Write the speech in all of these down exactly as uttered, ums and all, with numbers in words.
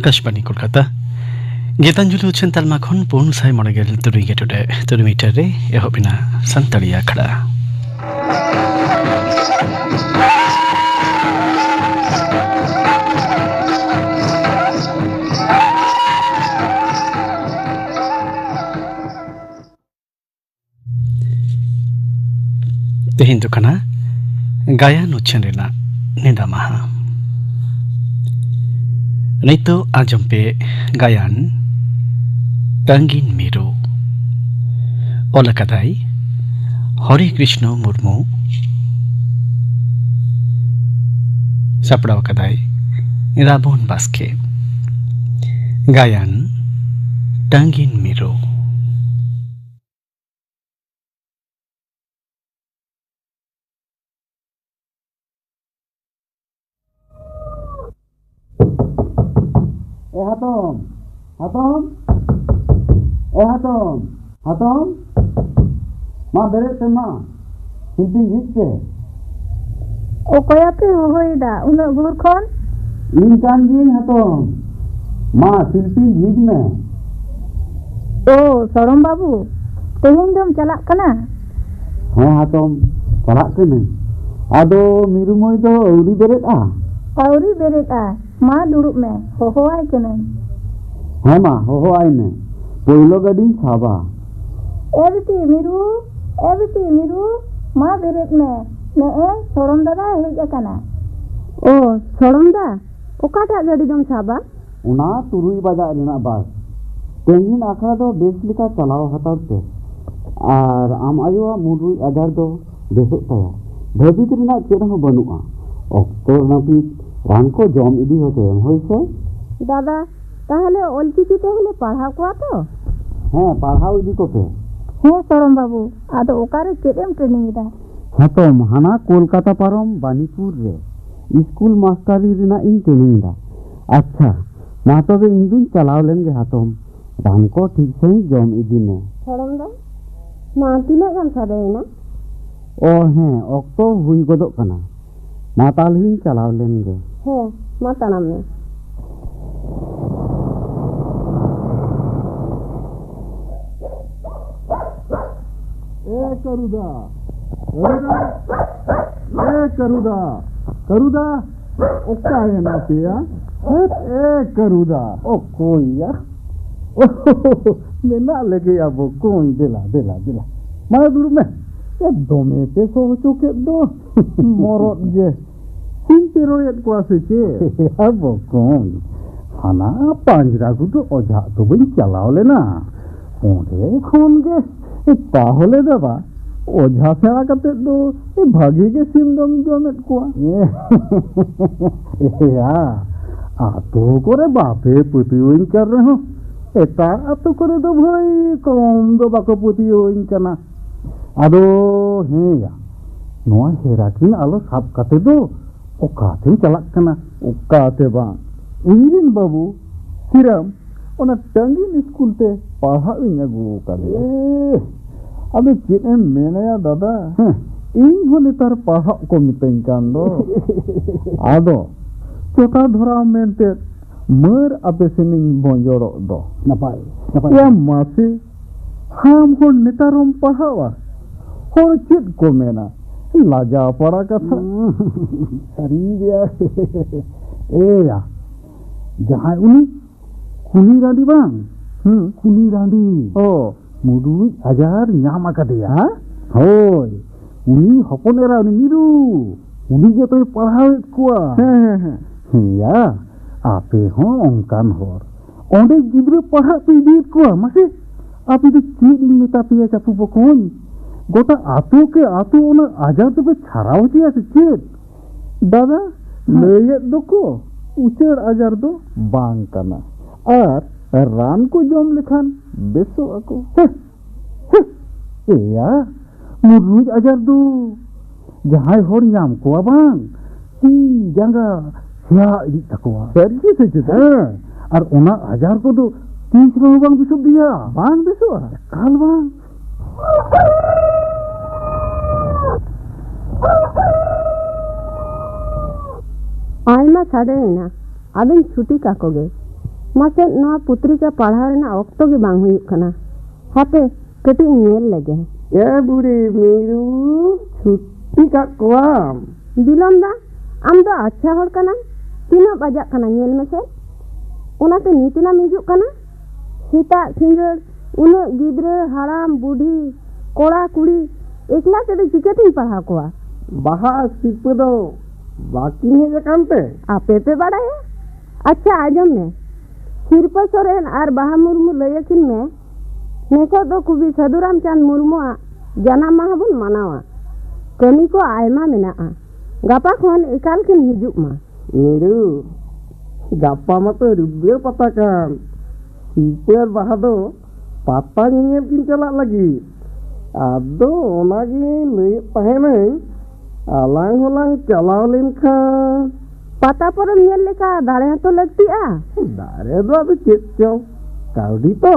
ᱟᱠᱟᱥᱵᱟᱱᱤ ᱠᱳᱞᱠᱟᱛᱟ᱾ ᱜᱤᱛᱟᱧᱡᱚᱞᱤ ᱩᱪᱷᱟᱹᱱ ᱛᱟᱞᱢᱟ ᱠᱷᱚᱱ ᱯᱩᱱ ᱥᱟᱭ ᱢᱚᱬᱮ ᱜᱮᱞ ᱛᱩᱨᱩᱭ ᱜᱮ ᱴᱩᱰᱮ ᱛᱩᱨᱩᱭ ᱢᱤᱴᱟᱨ ᱨᱮ ᱮᱦᱚᱵ ᱮᱱᱟ ᱥᱟᱱᱛᱟᱲᱤ ᱟᱠᱷᱲᱟ᱾ ᱛᱮᱦᱮᱧ ᱫᱚ ᱠᱟᱱᱟ ᱜᱟᱭᱟᱱ ᱩᱪᱷᱟᱹᱱ ᱨᱮᱱᱟᱜ ᱱᱮᱰᱟ ᱢᱟᱦᱟ᱾ ᱱᱤᱛᱚᱜ ᱟᱸᱡᱚᱢ ᱯᱮ ᱜᱟᱭᱟᱱ ᱴᱟᱝᱜᱤᱱ ᱢᱤᱨᱩ᱾ ᱚᱞ ᱟᱠᱟᱫᱟᱭ ᱦᱚᱨᱮ ᱠᱨᱤᱥᱱᱚ ᱢᱩᱨᱢᱩ᱾ ᱥᱟᱯᱲᱟᱣ ᱟᱠᱟᱫᱟᱭ ᱨᱟᱵᱚᱱ ᱵᱟᱥᱠᱮ᱾ ᱜᱟᱭᱟᱱ ᱴᱟᱝᱜᱤᱱ ᱢᱤᱨᱩ᱾ ᱮ ᱦᱟᱛᱚᱢ, ᱦᱟᱛᱚᱢ, ᱮ ᱦᱟᱛᱚᱢ, ᱦᱟᱛᱚᱢ, ᱢᱟ ᱵᱮᱨᱮᱫ ᱯᱮ ᱢᱟ, ᱥᱤᱞᱯᱤᱧ ᱡᱷᱤᱡ ᱯᱮ᱾ ᱚᱠᱚᱭᱟᱯᱮ ᱦᱚᱦᱚᱭᱮᱫᱟ ᱩᱱᱟᱹᱜ ᱵᱷᱳᱨ ᱠᱷᱚᱱ? ᱤᱧ ᱠᱟᱱ ᱜᱤᱭᱟᱹᱧ ᱦᱟᱛᱚᱢ, ᱢᱟ ᱥᱤᱞᱯᱤᱧ ᱡᱷᱤᱡ ᱢᱮ᱾ ᱳ, ᱥᱚᱲᱚᱢ ᱵᱟᱹᱵᱩ, ᱛᱮᱦᱮᱧ ᱫᱚᱢ ᱪᱟᱞᱟᱜ ᱠᱟᱱᱟ? ᱦᱮᱸ ᱦᱟᱛᱚᱢ, ᱪᱟᱞᱟᱜ ᱠᱟᱹᱱᱟᱹᱧ᱾ ᱟᱫᱚ ᱢᱤᱨᱩ ᱢᱟᱹᱭ ᱫᱚ ᱟᱹᱣᱨᱤ ᱵᱮᱨᱮᱫᱼᱟ? ᱟᱹᱣᱨᱤ ᱵᱮᱨᱮᱫᱼᱟ᱾ ᱢᱟ ᱫᱩᱲᱩᱵ ᱢᱮ, ᱦᱚᱦᱚᱣᱟᱭ ᱠᱟᱹᱱᱟᱹᱧ᱾ ᱦᱮᱸ ᱢᱟ, ᱦᱚᱦᱚᱣᱟᱭ ᱢᱮ᱾ ᱯᱳᱭᱞᱳ ᱜᱟᱹᱰᱤᱧ ᱥᱟᱵᱟ᱾ ᱮ ᱵᱤᱴᱤ ᱢᱤᱨᱩ, ᱮ ᱵᱤᱴᱤ ᱢᱤᱨᱩ, ᱢᱟ ᱵᱮᱨᱮᱫ ᱢᱮ᱾ ᱱᱮᱜᱼᱮ ᱥᱚᱲᱚᱢ ᱫᱟᱫᱟᱭ ᱦᱮᱡ ᱟᱠᱟᱱᱟ᱾ ᱳ, ᱥᱚᱲᱚᱢ ᱫᱟ, ᱚᱠᱟᱴᱟᱜ ᱜᱟᱹᱰᱤ ᱫᱚᱢ ᱥᱟᱵᱟ? ᱚᱱᱟ ᱛᱩᱨᱩᱭ ᱵᱟᱡᱟᱜ ᱨᱮᱱᱟᱜ ᱵᱟᱥ᱾ ᱛᱮᱦᱮᱧ ᱟᱠᱷᱲᱟ ᱫᱚ ᱵᱮᱥ ᱞᱮᱠᱟ ᱪᱟᱞᱟᱣ ᱦᱟᱛᱟᱲ ᱯᱮ᱾ ᱟᱨ ᱟᱢ ᱟᱭᱳᱣᱟᱜ ᱢᱩᱸᱰᱨᱩᱡ ᱟᱡᱟᱨ ᱫᱚ ᱵᱮᱥᱚᱜ ᱛᱟᱭᱟ᱾ ᱵᱷᱟᱹᱵᱤᱛ ᱨᱮᱱᱟᱜ ᱪᱮᱫ ᱦᱚᱸ ᱵᱟᱹᱱᱩᱜᱼᱟ᱾ ᱚᱠᱛᱚ ᱱᱟᱹᱯᱤᱛ ᱨᱟᱱ ᱠᱚ ᱡᱚᱢ ᱤᱫᱤ ᱦᱚᱪᱚᱭᱮᱢ, ᱦᱳᱭ ᱥᱮ? ᱫᱟᱫᱟ, ᱛᱟᱦᱞᱮ ᱚᱞᱪᱤᱠᱤ ᱛᱮ ᱦᱚᱸᱞᱮ ᱯᱟᱲᱦᱟᱣ ᱠᱚᱣᱟ ᱛᱚ? ᱦᱮᱸ, ᱯᱟᱲᱦᱟᱣ ᱤᱫᱤ ᱠᱚᱯᱮ᱾ ᱦᱮᱸ ᱥᱚᱲᱚᱢ ᱵᱟᱹᱵᱩ, ᱟᱫᱚ ᱚᱠᱟᱨᱮ ᱪᱮᱫ ᱮᱢ ᱴᱨᱮᱱᱤᱝ ᱮᱫᱟ? ᱦᱟᱛᱚᱢ, ᱦᱟᱱᱟ ᱠᱳᱞᱠᱟᱛᱟ ᱯᱟᱨᱚᱢ ᱵᱟᱱᱤᱯᱩᱨ ᱨᱮ ᱤᱥᱠᱩᱞ ᱢᱟᱥᱴᱟᱨᱤ ᱨᱮᱱᱟᱜ ᱤᱧ ᱴᱨᱮᱱᱤᱝ ᱮᱫᱟ᱾ ᱟᱪᱪᱷᱟ, ᱢᱟ ᱛᱚᱵᱮ ᱤᱧ ᱫᱩᱧ ᱪᱟᱞᱟᱣ ᱞᱮᱱ ᱜᱮ ᱦᱟᱛᱚᱢ, ᱨᱟᱱ ᱠᱚ ᱴᱷᱤᱠ ᱥᱟᱺᱦᱤᱡ ᱡᱚᱢ ᱤᱫᱤ ᱢᱮ᱾ ᱥᱚᱲᱚᱢ ᱫᱟ, ᱢᱟ ᱛᱤᱱᱟᱹᱜ ᱜᱟᱱ ᱥᱟᱰᱮᱭᱮᱱᱟ? ᱚ ᱦᱮᱸ, ᱚᱠᱛᱚ ᱦᱩᱭ ᱜᱚᱫᱚᱜ ᱠᱟᱱᱟ, ᱢᱟ ᱛᱟᱦᱞᱮᱧ ᱪᱟᱞᱟᱣ ᱞᱮᱱ ᱜᱮ᱾ ᱦᱮᱸ, ᱢᱟ ᱛᱟᱲᱟᱢ ᱢᱮ᱾ ᱮ ᱠᱟᱹᱨᱩᱫᱟ, ᱠᱟᱹᱨᱩᱫᱟ, ᱮ ᱠᱟᱹᱨᱩᱫᱟ, ᱠᱟᱹᱨᱩᱫᱟ, ᱚᱠᱟᱭᱮᱱᱟ ᱯᱮᱭᱟ? ᱦᱮᱸ? ᱮ ᱠᱟᱹᱨᱩᱫᱟ, ᱚᱠᱚᱭ ᱭᱟ? ᱢᱮᱱᱟᱜ ᱞᱮᱜᱮᱭᱟ ᱵᱚᱠᱚᱧ, ᱫᱮᱞᱟ, ᱫᱮᱞᱟ, ᱫᱮᱞᱟ᱾ ᱢᱟ ᱫᱩᱲᱩᱵ ᱢᱮ᱾ ᱮ, ᱫᱚᱢᱮ ᱯᱮ ᱥᱚ ᱦᱚᱪᱚ ᱠᱮᱫ ᱫᱚ᱾ ᱢᱚᱨᱚᱫ ᱜᱮ᱾ ᱥᱤᱢ ᱯᱮ ᱨᱚᱭᱮᱫ ᱠᱚᱣᱟ ᱥᱮ ᱪᱮᱫ? ᱭᱟ ᱵᱚᱠᱚᱧ, ᱦᱟᱱᱟ ᱯᱟᱸᱡᱽᱨᱟ ᱜᱷᱩᱴᱩ ᱚᱡᱷᱟ ᱟᱹᱛᱩ ᱵᱟᱹᱧ ᱪᱟᱞᱟᱣ ᱞᱮᱱᱟ᱾ ᱚᱸᱰᱮ ᱠᱷᱚᱱ ᱜᱮ ᱛᱟᱦᱚᱞᱮ ᱫᱟᱫᱟ, ᱚᱡᱷᱟ ᱥᱮᱬᱟ ᱠᱟᱛᱮᱫ ᱫᱚ ᱵᱷᱟᱜᱤ ᱜᱮ ᱥᱤᱢ ᱫᱚᱢ ᱡᱚᱢᱮᱫ ᱠᱚᱣᱟ᱾ ᱮᱭᱟ, ᱟᱛᱳ ᱠᱚᱨᱮ ᱵᱟᱯᱮ ᱯᱟᱹᱛᱭᱟᱹᱣᱟᱹᱧ ᱠᱟᱱ ᱨᱮᱦᱚᱸ, ᱮᱴᱟᱜ ᱟᱛᱳ ᱠᱚᱨᱮ ᱫᱚ ᱵᱷᱟᱹᱭ ᱠᱚᱢ ᱫᱚ ᱵᱟᱠᱚ ᱯᱟᱹᱛᱭᱟᱹᱣᱟᱹᱧ ᱠᱟᱱᱟ᱾ ᱟᱫᱚ ᱦᱮᱸᱭᱟ, ᱱᱚᱣᱟ ᱦᱮᱨᱟᱠᱤᱱ ᱟᱞᱚ ᱥᱟᱵ ᱠᱟᱛᱮ ᱫᱚ ᱚᱠᱟᱛᱮᱢ ᱪᱟᱞᱟᱜ ᱠᱟᱱᱟ? ᱚᱠᱟᱛᱮ ᱵᱟᱝ, ᱤᱧᱨᱮᱱ ᱵᱟᱹᱵᱩ ᱦᱤᱨᱟᱢ ᱚᱱᱟ ᱴᱟᱺᱜᱤᱱ ᱥᱠᱩᱞ ᱛᱮ ᱯᱟᱲᱦᱟᱜ ᱤᱧ ᱟᱹᱜᱩ ᱟᱠᱟᱫᱮᱭᱟ᱾ ᱮ, ᱟᱫᱚ ᱪᱮᱫ ᱮᱢ ᱢᱮᱱᱟᱭᱟ ᱫᱟᱫᱟ? ᱦᱮᱸ᱾ ᱤᱧ ᱦᱚᱸ ᱱᱮᱛᱟᱨ ᱯᱟᱲᱦᱟᱜ ᱠᱚ ᱢᱤᱛᱟᱹᱧ ᱠᱟᱱ ᱫᱚ᱾ ᱟᱫᱚ ᱪᱚᱴᱟ ᱫᱷᱚᱨᱟᱣ ᱢᱮᱱᱛᱮ ᱢᱟᱹᱨ ᱟᱯᱮ ᱥᱮᱱᱤᱧ ᱵᱚᱸᱡᱚᱲᱚᱜ ᱫᱚ᱾ ᱱᱟᱯᱟᱭ, ᱱᱟᱯᱟᱭ᱾ ᱭᱟ ᱢᱟᱥᱮ, ᱦᱟᱲᱟᱢ ᱦᱚᱲ ᱱᱮᱛᱟᱨ ᱦᱚᱸᱢ ᱯᱟᱲᱦᱟᱣᱟ? ᱦᱚᱲ ᱪᱮᱫ ᱠᱚ ᱢᱮᱱᱟ? ᱞᱟᱡᱟᱣ ᱯᱟᱲᱟ ᱠᱟᱛᱷᱟ᱾ ᱥᱟᱹᱨᱤ ᱜᱮᱭᱟ᱾ ᱮᱭᱟ, ᱡᱟᱦᱟᱸᱭ ᱩᱱᱤ ᱠᱩᱞᱤ ᱨᱟᱺᱰᱤ ᱵᱟᱝ? ᱦᱩᱸ᱾ ᱠᱩᱞᱤ ᱨᱟᱺᱰᱤ᱾ ᱚ᱾ ᱢᱩᱰᱩᱡ ᱟᱡᱟᱨ ᱧᱟᱢ ᱟᱠᱟᱫᱮᱭᱟ᱾ ᱦᱮᱸ? ᱦᱳᱭ᱾ ᱩᱱᱤ ᱦᱚᱯᱚᱱ ᱮᱨᱟ, ᱩᱱᱤ ᱢᱤᱨᱩ, ᱩᱱᱤ ᱜᱮᱛᱚᱭ ᱯᱟᱲᱦᱟᱣᱮᱫ ᱠᱚᱣᱟ᱾ ᱦᱮᱸ, ᱦᱮᱸ, ᱦᱮᱸ᱾ ᱦᱮᱸᱭᱟ, ᱟᱯᱮ ᱦᱚᱸ ᱚᱱᱠᱟᱱ ᱦᱚᱲ᱾ ᱚᱸᱰᱮ ᱜᱤᱫᱽᱨᱟᱹ ᱯᱟᱲᱦᱟᱜ ᱯᱮ ᱤᱫᱤᱭᱮᱫ ᱠᱚᱣᱟ᱾ ᱢᱟᱥᱮ, ᱟᱯᱮ ᱫᱚ ᱪᱮᱫ ᱤᱧ ᱢᱮᱛᱟ ᱯᱮᱭᱟ ᱪᱟᱯᱩ ᱵᱚᱠᱚᱧ? ᱜᱚᱴᱟ ᱟᱛᱳ ᱠᱮ ᱟᱛᱳ ᱚᱱᱟ ᱟᱡᱟᱨ ᱫᱚᱯᱮ ᱪᱷᱟᱨᱟᱣ ᱦᱚᱪᱚᱭᱟ ᱥᱮ ᱪᱮᱫ? ᱫᱟᱫᱟ, ᱦᱮᱸ᱾ ᱞᱟᱹᱭᱮᱫ ᱫᱚᱠᱚ ᱩᱪᱟᱹᱲ ᱟᱡᱟᱨ ᱫᱚ ᱵᱟᱝ ᱠᱟᱱᱟ, ᱟᱨ ᱨᱟᱱ ᱠᱚ ᱡᱚᱢ ᱞᱮᱠᱷᱟᱱ ᱵᱮᱥᱚᱜ ᱟᱠᱚ᱾ ᱦᱮᱸ, ᱦᱮᱸ, ᱮᱭᱟ, ᱢᱩᱨᱢᱩᱡ ᱟᱡᱟᱨ ᱫᱚ ᱡᱟᱦᱟᱸᱭ ᱦᱚᱲ ᱧᱟᱢ ᱠᱚᱣᱟ ᱵᱟᱝ, ᱛᱤ ᱡᱟᱸᱜᱟ ᱥᱮᱭᱟ ᱤᱫᱤᱜ ᱛᱟᱠᱚᱣᱟ᱾ ᱥᱟᱹᱨᱤ ᱜᱮ ᱥᱮ ᱪᱮᱫ? ᱦᱮᱸ, ᱟᱨ ᱚᱱᱟ ᱟᱡᱟᱨ ᱠᱚᱫᱚ ᱛᱤᱥ ᱨᱮᱦᱚᱸ ᱵᱟᱝ ᱵᱮᱥᱚᱜ ᱜᱮᱭᱟ᱾ ᱵᱟᱝ ᱵᱮᱥᱚᱜᱼᱟ? ᱮᱠᱟᱞ ᱵᱟᱝ᱾ ᱟᱭᱢᱟ ᱥᱟᱰᱮᱭᱮᱱᱟ, ᱟᱫᱚᱧ ᱪᱷᱩᱴᱤ ᱠᱟᱠᱚ ᱜᱮ᱾ ᱢᱟᱪᱮᱫ, ᱱᱚᱣᱟ ᱯᱚᱛᱨᱤᱠᱟ ᱯᱟᱲᱦᱟᱣ ᱨᱮᱱᱟᱜ ᱚᱠᱛᱚ ᱜᱮ ᱵᱟᱝ ᱦᱩᱭᱩᱜ ᱠᱟᱱᱟ᱾ ᱦᱟᱯᱮ, ᱠᱟᱹᱴᱤᱡ ᱤᱧ ᱧᱮᱞ ᱞᱮᱜᱮ᱾ ᱮ ᱵᱩᱲᱤ ᱢᱤᱨᱩ, ᱪᱷᱩᱴᱤ ᱠᱟᱜ ᱠᱚᱣᱟᱢ? ᱵᱤᱞᱚᱢ ᱫᱟ, ᱟᱢ ᱫᱚ ᱟᱪᱪᱷᱟ ᱦᱚᱲ ᱠᱟᱱᱟᱢ᱾ ᱛᱤᱱᱟᱹᱜ ᱵᱟᱡᱟᱜ ᱠᱟᱱᱟ ᱧᱮᱞ ᱢᱮᱥᱮ᱾ ᱚᱱᱟᱛᱮ ᱱᱤᱛ ᱮᱱᱟᱢ ᱦᱤᱡᱩᱜ ᱠᱟᱱᱟ? ᱥᱮᱛᱟᱜ ᱥᱤᱸᱜᱟᱹᱲ ᱩᱱᱟᱹᱜ ᱜᱤᱫᱽᱨᱟᱹ, ᱦᱟᱲᱟᱢ, ᱵᱩᱰᱷᱤ, ᱠᱚᱲᱟ, ᱠᱩᱲᱤ ᱮᱠᱞᱟ ᱛᱮᱫᱚ ᱪᱤᱠᱟᱹᱛᱤᱧ ᱯᱟᱲᱦᱟᱣ ᱠᱚᱣᱟ? ᱵᱟᱦᱟ ᱟᱨ ᱥᱤᱨᱯᱟᱹ ᱫᱚ ᱵᱟᱹᱠᱤᱱ ᱦᱮᱡ ᱟᱠᱟᱱ ᱛᱮ? ᱟᱯᱮ ᱯᱮ ᱵᱟᱲᱟᱭᱟ? ᱟᱪᱪᱷᱟ, ᱟᱸᱡᱚᱢ ᱢᱮ᱾ ᱥᱤᱨᱯᱟᱹ ᱥᱚᱨᱮᱱ ᱟᱨ ᱵᱟᱦᱟ ᱢᱩᱨᱢᱩ ᱞᱟᱹᱭ ᱟᱹᱠᱤᱱ ᱢᱮ, ᱱᱤᱛᱚᱜ ᱫᱚ ᱠᱚᱵᱤ ᱥᱟᱹᱫᱷᱩ ᱨᱟᱢᱪᱟᱸᱫᱽ ᱢᱩᱨᱢᱩᱣᱟᱜ ᱡᱟᱱᱟᱢ ᱢᱟᱦᱟ ᱵᱚᱱ ᱢᱟᱱᱟᱣᱟ᱾ ᱠᱟᱹᱢᱤ ᱠᱚ ᱟᱭᱢᱟ ᱢᱮᱱᱟᱜᱼᱟ᱾ ᱜᱟᱯᱟ ᱠᱷᱚᱱ ᱮᱠᱟᱞ ᱠᱤᱱ ᱦᱤᱡᱩᱜ ᱢᱟ᱾ ᱢᱤᱨᱩ, ᱜᱟᱯᱟ ᱢᱟᱛᱚ ᱨᱩᱵᱟᱹ ᱯᱟᱛᱟ ᱠᱟᱱ᱾ ᱥᱤᱨᱯᱟᱹ ᱟᱨ ᱵᱟᱦᱟ ᱫᱚ ᱯᱟᱛᱟ ᱧᱮᱧᱮᱞ ᱠᱤᱱ ᱪᱟᱞᱟᱜ ᱞᱟᱹᱜᱤᱫ᱾ ᱟᱫᱚ ᱚᱱᱟᱜᱤᱧ ᱞᱟᱹᱭᱮᱫ ᱛᱟᱦᱮᱱᱟᱹᱧ, ᱟᱞᱟᱝ ᱦᱚᱸᱞᱟᱝ ᱪᱟᱞᱟᱣ ᱞᱮᱱᱠᱷᱟᱱ᱾ ᱯᱟᱛᱟ ᱯᱚᱨᱚᱵᱽ ᱧᱮᱞ ᱞᱮᱠᱟ ᱫᱟᱲᱮ ᱦᱚᱸᱛᱚ ᱞᱟᱹᱠᱛᱤᱜᱼᱟ᱾ ᱫᱟᱲᱮ ᱫᱚ ᱟᱫᱚ ᱪᱮᱫ ᱪᱚ, ᱠᱟᱹᱣᱰᱤ ᱛᱚ᱾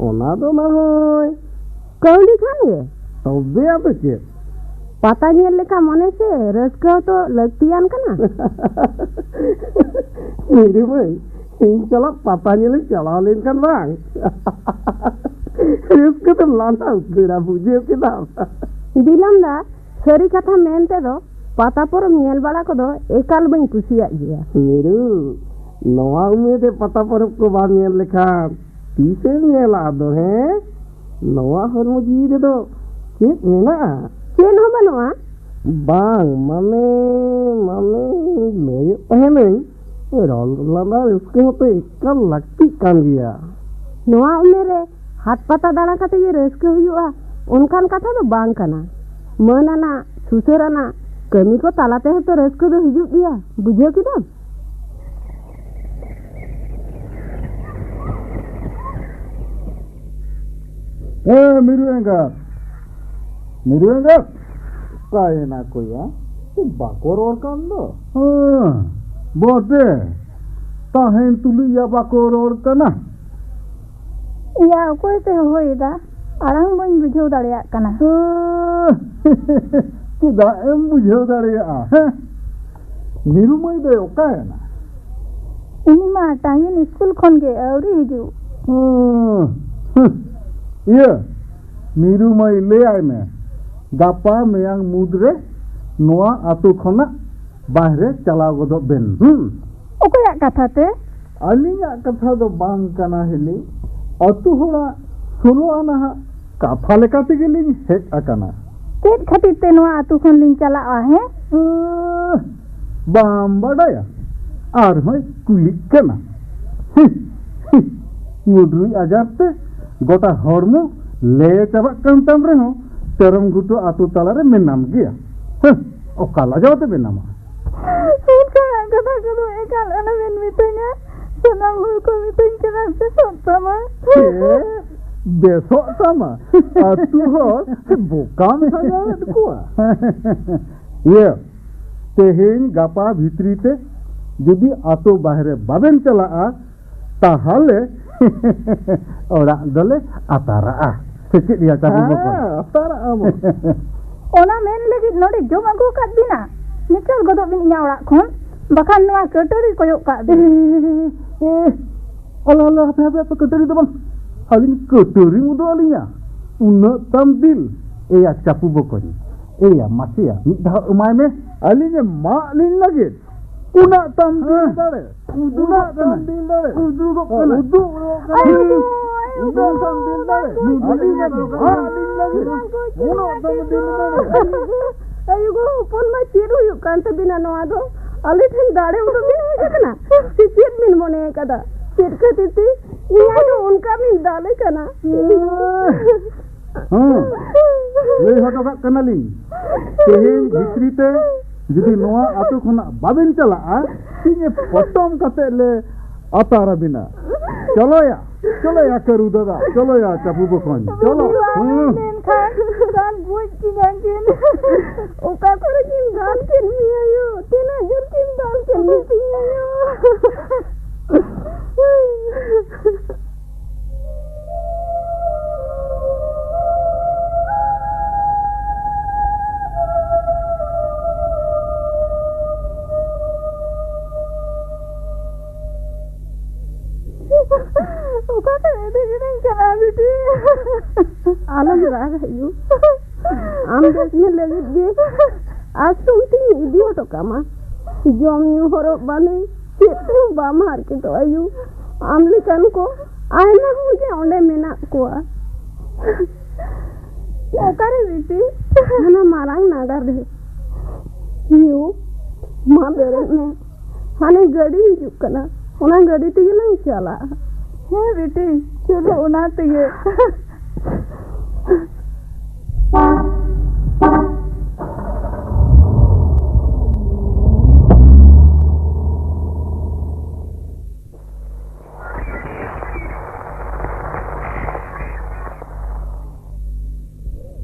ᱚᱱᱟ ᱫᱚ ᱱᱟ ᱦᱳᱭ᱾ ᱠᱟᱹᱣᱰᱤ ᱠᱷᱟᱱ ᱜᱮ᱾ ᱛᱚᱵᱮ ᱟᱫᱚ ᱪᱮᱫ? ᱯᱟᱛᱟ ᱧᱮᱞ ᱞᱮᱠᱟ ᱢᱚᱱᱮ ᱥᱮ ᱨᱟᱹᱥᱠᱟᱹ ᱦᱚᱸᱛᱚ ᱞᱟᱹᱠᱛᱤᱭᱟᱱ ᱠᱟᱱᱟ᱾ ᱢᱤᱨᱩ ᱢᱟᱹᱭ, ᱤᱧ ᱥᱟᱞᱟᱜ ᱯᱟᱛᱟ ᱧᱮᱞᱮᱢ ᱪᱟᱞᱟᱣ ᱞᱮᱱᱠᱷᱟᱱ ᱵᱟᱝ, ᱨᱟᱹᱥᱠᱟᱹ ᱛᱮᱢ ᱞᱟᱸᱫᱟ ᱩᱛᱟᱹᱨᱟ, ᱵᱩᱡᱷᱟᱹᱣ ᱠᱮᱫᱟᱢ? ᱫᱤᱞᱚᱢ ᱫᱟ, ᱥᱟᱹᱨᱤ ᱠᱟᱛᱷᱟ ᱢᱮᱱ ᱛᱮᱫᱚ ᱯᱟᱛᱟ ᱯᱚᱨᱚᱵᱽ ᱧᱮᱞ ᱵᱟᱲᱟ ᱠᱚᱫᱚ ᱮᱠᱟᱞ ᱵᱟᱹᱧ ᱠᱩᱥᱤᱭᱟᱜ ᱜᱮᱭᱟ᱾ ᱢᱤᱨᱩ, ᱱᱚᱣᱟ ᱩᱢᱮᱨ ᱨᱮ ᱯᱟᱛᱟ ᱯᱚᱨᱚᱵᱽ ᱠᱚ ᱵᱟᱢ ᱧᱮᱞ ᱞᱮᱠᱷᱟᱱ ᱛᱤᱥᱮᱢ ᱧᱮᱞᱟ ᱟᱫᱚ, ᱦᱮᱸ? ᱱᱚᱣᱟ ᱦᱚᱲᱢᱚ ᱡᱤᱣᱤ ᱨᱮᱫᱚ ᱪᱮᱫ ᱢᱮᱱᱟᱜᱼᱟ? ᱪᱮᱫ ᱦᱚᱸ ᱵᱟᱹᱱᱩᱜᱼᱟ᱾ ᱵᱟᱝ, ᱢᱟᱱᱮ, ᱢᱟᱱᱮ, ᱞᱟᱹᱭᱮᱫ ᱛᱟᱦᱮᱱᱟᱹᱧ, ᱨᱚᱲ ᱞᱟᱸᱫᱟ ᱨᱟᱹᱥᱠᱟᱹ ᱦᱚᱸᱛᱚ ᱮᱠᱟᱞ ᱞᱟᱹᱠᱛᱤᱜ ᱠᱟᱱ ᱜᱮᱭᱟ᱾ ᱱᱚᱣᱟ ᱩᱢᱮᱨ ᱨᱮ ᱦᱟᱴ ᱯᱟᱛᱟ ᱫᱟᱬᱟ ᱠᱟᱛᱮ ᱜᱮ ᱨᱟᱹᱥᱠᱟᱹ ᱦᱩᱭᱩᱜᱼᱟ, ᱚᱱᱠᱟᱱ ᱠᱟᱛᱷᱟ ᱫᱚ ᱵᱟᱝ ᱠᱟᱱᱟ᱾ ᱢᱟᱹᱱ ᱟᱱᱟᱜ, ᱥᱩᱥᱟᱹᱨ ᱟᱱᱟᱜ ᱠᱟᱹᱢᱤ ᱠᱚ ᱛᱟᱞᱟ ᱛᱮᱦᱚᱸ ᱛᱚ ᱨᱟᱹᱥᱠᱟᱹ ᱫᱚ ᱦᱤᱡᱩᱜ ᱜᱮᱭᱟ, ᱵᱩᱡᱷᱟᱹᱣ ᱠᱮᱫᱟᱢ? ᱮ ᱢᱤᱨᱩ ᱮᱸᱜᱟᱛ, ᱢᱤᱨᱩ ᱮᱸᱜᱟᱛ, ᱚᱠᱟᱭᱮᱱᱟ ᱠᱚᱭᱟ? ᱵᱟᱠᱚ ᱨᱚᱲ ᱠᱟᱱ ᱫᱚ᱾ ᱦᱮᱸ, ᱵᱚᱴᱮ, ᱛᱟᱦᱮᱱ ᱛᱩᱞᱩᱡ ᱭᱟ ᱵᱟᱠᱚ ᱨᱚᱲ ᱠᱟᱱᱟ᱾ ᱮᱭᱟ, ᱚᱠᱚᱭ ᱯᱮ ᱦᱚᱦᱚᱭᱮᱫᱟ? ᱟᱲᱟᱝ ᱵᱟᱹᱧ ᱵᱩᱡᱷᱟᱹᱣ ᱫᱟᱲᱮᱭᱟᱜ ᱠᱟᱱᱟ᱾ ᱪᱮᱫᱟᱜ ᱮᱢ ᱵᱩᱡᱷᱟᱹᱣ ᱫᱟᱲᱮᱭᱟᱜᱼᱟ, ᱦᱮᱸ? ᱢᱤᱨᱩ ᱢᱟᱹᱭ ᱫᱚᱭ ᱚᱠᱟᱭᱮᱱᱟ? ᱩᱱᱤ ᱢᱟ ᱴᱟᱺᱜᱤᱱ ᱥᱠᱩᱞ ᱠᱷᱚᱱ ᱜᱮ ᱟᱹᱣᱨᱤ ᱦᱤᱡᱩᱜ᱾ ᱦᱩᱸ, ᱦᱩᱸ᱾ ᱤᱭᱟᱹ, ᱢᱤᱨᱩ ᱢᱟᱹᱭ, ᱞᱟᱹᱭᱟᱭ ᱢᱮ, ᱜᱟᱯᱟ ᱢᱮᱭᱟᱝ ᱢᱩᱫᱽᱨᱮ ᱱᱚᱣᱟ ᱟᱛᱳ ᱠᱷᱚᱱᱟᱜ ᱵᱟᱦᱨᱮ ᱪᱟᱞᱟᱣ ᱜᱚᱫᱚᱜ ᱵᱮᱱ᱾ ᱦᱩᱸ᱾ ᱚᱠᱚᱭᱟᱜ ᱠᱟᱛᱷᱟ ᱛᱮ? ᱟᱹᱞᱤᱧᱟᱜ ᱠᱟᱛᱷᱟ ᱫᱚ ᱵᱟᱝ ᱠᱟᱱᱟ ᱦᱤᱞᱤ, ᱟᱛᱳ ᱦᱚᱲᱟᱜ ᱥᱳᱞᱳ ᱟᱱᱟᱦᱟᱜ ᱠᱟᱛᱷᱟ ᱞᱮᱠᱟ ᱛᱮᱜᱮ ᱞᱤᱧ ᱦᱮᱡ ᱟᱠᱟᱱᱟ᱾ ᱪᱮᱫ ᱠᱷᱟᱹᱛᱤᱨ ᱛᱮ ᱱᱚᱣᱟ ᱟᱛᱳ ᱠᱷᱚᱱ ᱞᱤᱧ ᱪᱟᱞᱟᱜᱼᱟ, ᱦᱮᱸ? ᱟᱸ, ᱵᱟᱢ ᱵᱟᱰᱟᱭᱟ? ᱟᱨᱦᱚᱸᱭ ᱠᱩᱞᱤᱜ ᱠᱟᱱᱟ᱾ ᱦᱤ, ᱦᱤ, ᱢᱩᱰᱨᱩᱡ ᱟᱡᱟᱨ ᱛᱮ ᱜᱚᱴᱟ ᱦᱚᱲᱢᱚ ᱞᱮ ᱪᱟᱵᱟᱜ ᱠᱟᱱ ᱛᱟᱢ ᱨᱮᱦᱚᱸ, ᱛᱮᱨᱚᱢ ᱜᱷᱩᱴᱩ ᱟᱛᱳ ᱛᱟᱞᱟᱨᱮ ᱢᱮᱱᱟᱢ ᱜᱮᱭᱟ᱾ ᱦᱮᱸ, ᱚᱠᱟ ᱞᱟᱡᱟᱣ ᱛᱮ ᱢᱮᱱᱟᱢᱟ? ᱚᱱᱠᱟᱱᱟᱜ ᱠᱟᱛᱷᱟ ᱠᱚᱫᱚ ᱮᱠᱟᱞ ᱟᱞᱚᱵᱮᱱ ᱢᱤᱛᱟᱹᱧᱟ᱾ ᱥᱟᱱᱟᱢ ᱦᱚᱲ ᱠᱚ ᱢᱤᱛᱟᱹᱧ ᱠᱟᱱᱟ, ᱵᱮᱥᱚᱜ ᱛᱟᱢᱟ᱾ ᱪᱮᱫ? ᱵᱮᱥᱚᱜ ᱛᱟᱢᱟ? ᱟᱛᱳ ᱦᱚᱲ ᱵᱚᱠᱟᱢ ᱥᱟᱡᱟᱣᱮᱫ ᱠᱚᱣᱟ? ᱤᱭᱟᱹ, ᱛᱮᱦᱮᱧ ᱜᱟᱯᱟ ᱵᱷᱤᱛᱨᱤ ᱛᱮ ᱡᱩᱫᱤ ᱟᱛᱳ ᱵᱟᱦᱨᱮ ᱵᱟᱵᱮᱱ ᱪᱟᱞᱟᱜᱼᱟ, ᱛᱟᱦᱞᱮ ᱚᱲᱟᱜ ᱫᱚᱞᱮ ᱟᱛᱟᱨᱟᱜᱼᱟ᱾ ᱥᱮ ᱪᱮᱫ ᱭᱟ, ᱪᱟᱹᱵᱩ ᱵᱚᱠᱚᱧ? ᱦᱮᱸ, ᱟᱛᱟᱨᱟᱜᱼᱟ ᱵᱚ᱾ ᱚᱱᱟ ᱢᱮᱱ ᱞᱟᱹᱜᱤᱫ ᱱᱚᱰᱮ ᱡᱚᱢ ᱟᱹᱜᱩ ᱟᱠᱟᱫ ᱵᱤᱱᱟ? ᱱᱤᱠᱟᱹᱞ ᱜᱚᱫᱚᱜ ᱵᱤᱱ ᱤᱧᱟᱹᱜ ᱚᱲᱟᱜ ᱠᱷᱚᱱ, ᱵᱟᱠᱷᱟᱱ ᱱᱚᱣᱟ ᱠᱟᱹᱴᱟᱹᱨᱤ ᱠᱚᱭᱚᱜ ᱠᱟᱜ ᱵᱤᱱ᱾ ᱮ, ᱟᱞᱚ, ᱟᱞᱚ, ᱦᱟᱯᱮ, ᱦᱟᱯᱮ, ᱦᱟᱯᱮ, ᱠᱟᱹᱴᱟᱹᱨᱤ ᱫᱚ ᱵᱟᱝ, ᱟᱹᱞᱤᱧ ᱠᱟᱹᱴᱟᱹᱨᱤ ᱩᱫᱩᱜ ᱟᱹᱞᱤᱧᱟ? ᱩᱱᱟᱹᱜ ᱛᱟᱢ ᱫᱤᱞ? ᱮᱭᱟ ᱪᱟᱹᱯᱩ ᱵᱚᱠᱚᱧ, ᱮᱭᱟ ᱢᱟᱥᱮᱭᱟ, ᱢᱤᱫ ᱫᱷᱟᱣ ᱮᱢᱟᱭ ᱢᱮ᱾ ᱟᱹᱞᱤᱧ ᱮ ᱢᱟᱜ ᱞᱤᱧ ᱞᱟᱹᱜᱤᱫ᱾ ᱩᱱᱟᱹᱜ ᱛᱟᱢ ᱫᱤᱞ ᱫᱟᱲᱮ, ᱩᱱᱟᱹᱜ ᱛᱟᱢ ᱫᱤᱞ ᱫᱟᱲᱮ᱾ ᱩᱫᱩᱜᱚᱜ ᱠᱟᱱᱟ᱾ ᱩᱫᱩᱜ ᱜᱚᱫᱚᱜ ᱠᱟᱱᱟ᱾ ᱟᱭᱳ ᱜᱳ, ᱟᱭᱳ ᱜᱳ, ᱩᱱᱟᱹᱜ ᱛᱟᱢ ᱫᱤᱞ ᱫᱟᱲᱮ᱾ ᱟᱹᱞᱤᱧ ᱮ ᱢᱟᱜ ᱞᱤᱧ ᱞᱟᱹᱜᱤᱫ᱾ ᱩᱱᱟᱹᱜ ᱛᱟᱢ ᱫᱤᱞ ᱫᱟᱲᱮ᱾ ᱟᱭᱳ ᱜᱳ, ᱦᱚᱯᱚᱱ ᱢᱟ, ᱪᱮᱫ ᱦᱩᱭᱩᱜ ᱠᱟᱱ ᱛᱟᱹᱵᱤᱱᱟ ᱱᱚᱣᱟ ᱫᱚ? ᱟᱞᱮ ᱴᱷᱮᱱ ᱫᱟᱲᱮ ᱩᱫᱩᱜ ᱵᱤᱱ ᱦᱮᱡ ᱟᱠᱟᱱᱟ ᱥᱮ ᱪᱮᱫ ᱵᱤᱱ ᱢᱚᱱᱮ ᱟᱠᱟᱫᱟ? ᱪᱮᱫ ᱠᱷᱟᱹᱛᱤᱨ ᱛᱮ ᱤᱧ ᱟᱭᱳ ᱚᱱᱠᱟ ᱵᱤᱱ ᱫᱟᱞᱮ ᱠᱟᱱᱟ? ᱦᱮᱸ, ᱞᱟᱹᱭ ᱦᱚᱴᱚ ᱠᱟᱜ ᱠᱟᱱᱟᱞᱤᱧ, ᱛᱮᱦᱮᱧ ᱵᱷᱤᱛᱨᱤ ᱛᱮ ᱡᱩᱫᱤ ᱱᱚᱣᱟ ᱟᱹᱛᱩ ᱠᱷᱚᱱᱟᱜ ᱵᱟᱵᱮᱱ ᱪᱟᱞᱟᱜᱼᱟ, ᱥᱤᱧ ᱯᱚᱴᱚᱢ ᱠᱟᱛᱮ ᱞᱮ ᱟᱛᱟᱨ ᱟᱵᱤᱱᱟ᱾ ᱪᱚᱞᱚᱭᱟ, ᱪᱚᱞᱚᱭᱟ ᱠᱟᱹᱨᱩ ᱫᱟᱫᱟ, ᱪᱚᱞᱚᱭᱟ ᱪᱟᱹᱯᱩ ᱵᱚᱠᱚᱧ, ᱪᱚᱞᱚ᱾ ᱦᱩᱸ᱾ ᱢᱮᱱᱠᱷᱟᱱ ᱫᱟᱞ ᱜᱚᱡ ᱠᱤᱧᱟ ᱠᱤᱱ᱾ ᱚᱠᱟ ᱠᱚᱨᱮ ᱠᱤᱱ ᱫᱟᱞ ᱠᱮᱫ ᱢᱮᱭᱟ ᱭᱳ? ᱛᱤᱱᱟᱹᱜ ᱡᱳᱨ ᱠᱤᱱ ᱫᱟᱞ ᱠᱮᱫ ᱢᱮᱛᱤᱧᱟ ᱭᱳ? ᱚᱠᱟ ᱠᱷᱚᱱ ᱤᱫᱤ ᱠᱤᱫᱤᱧ ᱠᱟᱱᱟ ᱵᱤᱴᱤ? ᱟᱞᱚᱢ ᱨᱟᱜ ᱟᱭᱩ, ᱟᱢ ᱵᱮᱥ ᱢᱮ ᱞᱟᱹᱜᱤᱫ ᱜᱮ ᱟᱥᱨᱚᱢ ᱛᱤᱧ ᱤᱫᱤ ᱦᱚᱴᱚ ᱠᱟᱢᱟ᱾ ᱡᱚᱢ ᱧᱩ, ᱦᱚᱨᱚᱜ ᱵᱟᱸᱫᱮ, ᱪᱮᱫ ᱛᱮᱦᱚᱸ ᱵᱟᱢ ᱦᱟᱨᱠᱮᱛᱚᱜ ᱟᱭᱩ᱾ ᱟᱢ ᱞᱮᱠᱟᱱ ᱠᱚ ᱟᱭᱢᱟ ᱦᱚᱲ ᱜᱮ ᱚᱸᱰᱮ ᱢᱮᱱᱟᱜ ᱠᱚᱣᱟ᱾ ᱚᱠᱟᱨᱮ ᱵᱤᱴᱤ? ᱦᱟᱱᱟ ᱢᱟᱨᱟᱝ ᱱᱟᱜᱟᱨ ᱨᱮ᱾ ᱭᱩ, ᱢᱟ ᱵᱮᱨᱮᱫ ᱢᱮ, ᱦᱟᱱᱮ ᱜᱟᱹᱰᱤ ᱦᱤᱡᱩᱜ ᱠᱟᱱᱟ, ᱚᱱᱟ ᱜᱟᱹᱰᱤ ᱛᱮᱜᱮ ᱞᱟᱝ ᱪᱟᱞᱟᱜᱼᱟ᱾ ᱦᱮᱸ ᱵᱤᱴᱤ, ᱪᱚᱞᱚ ᱚᱱᱟ ᱛᱮᱜᱮ᱾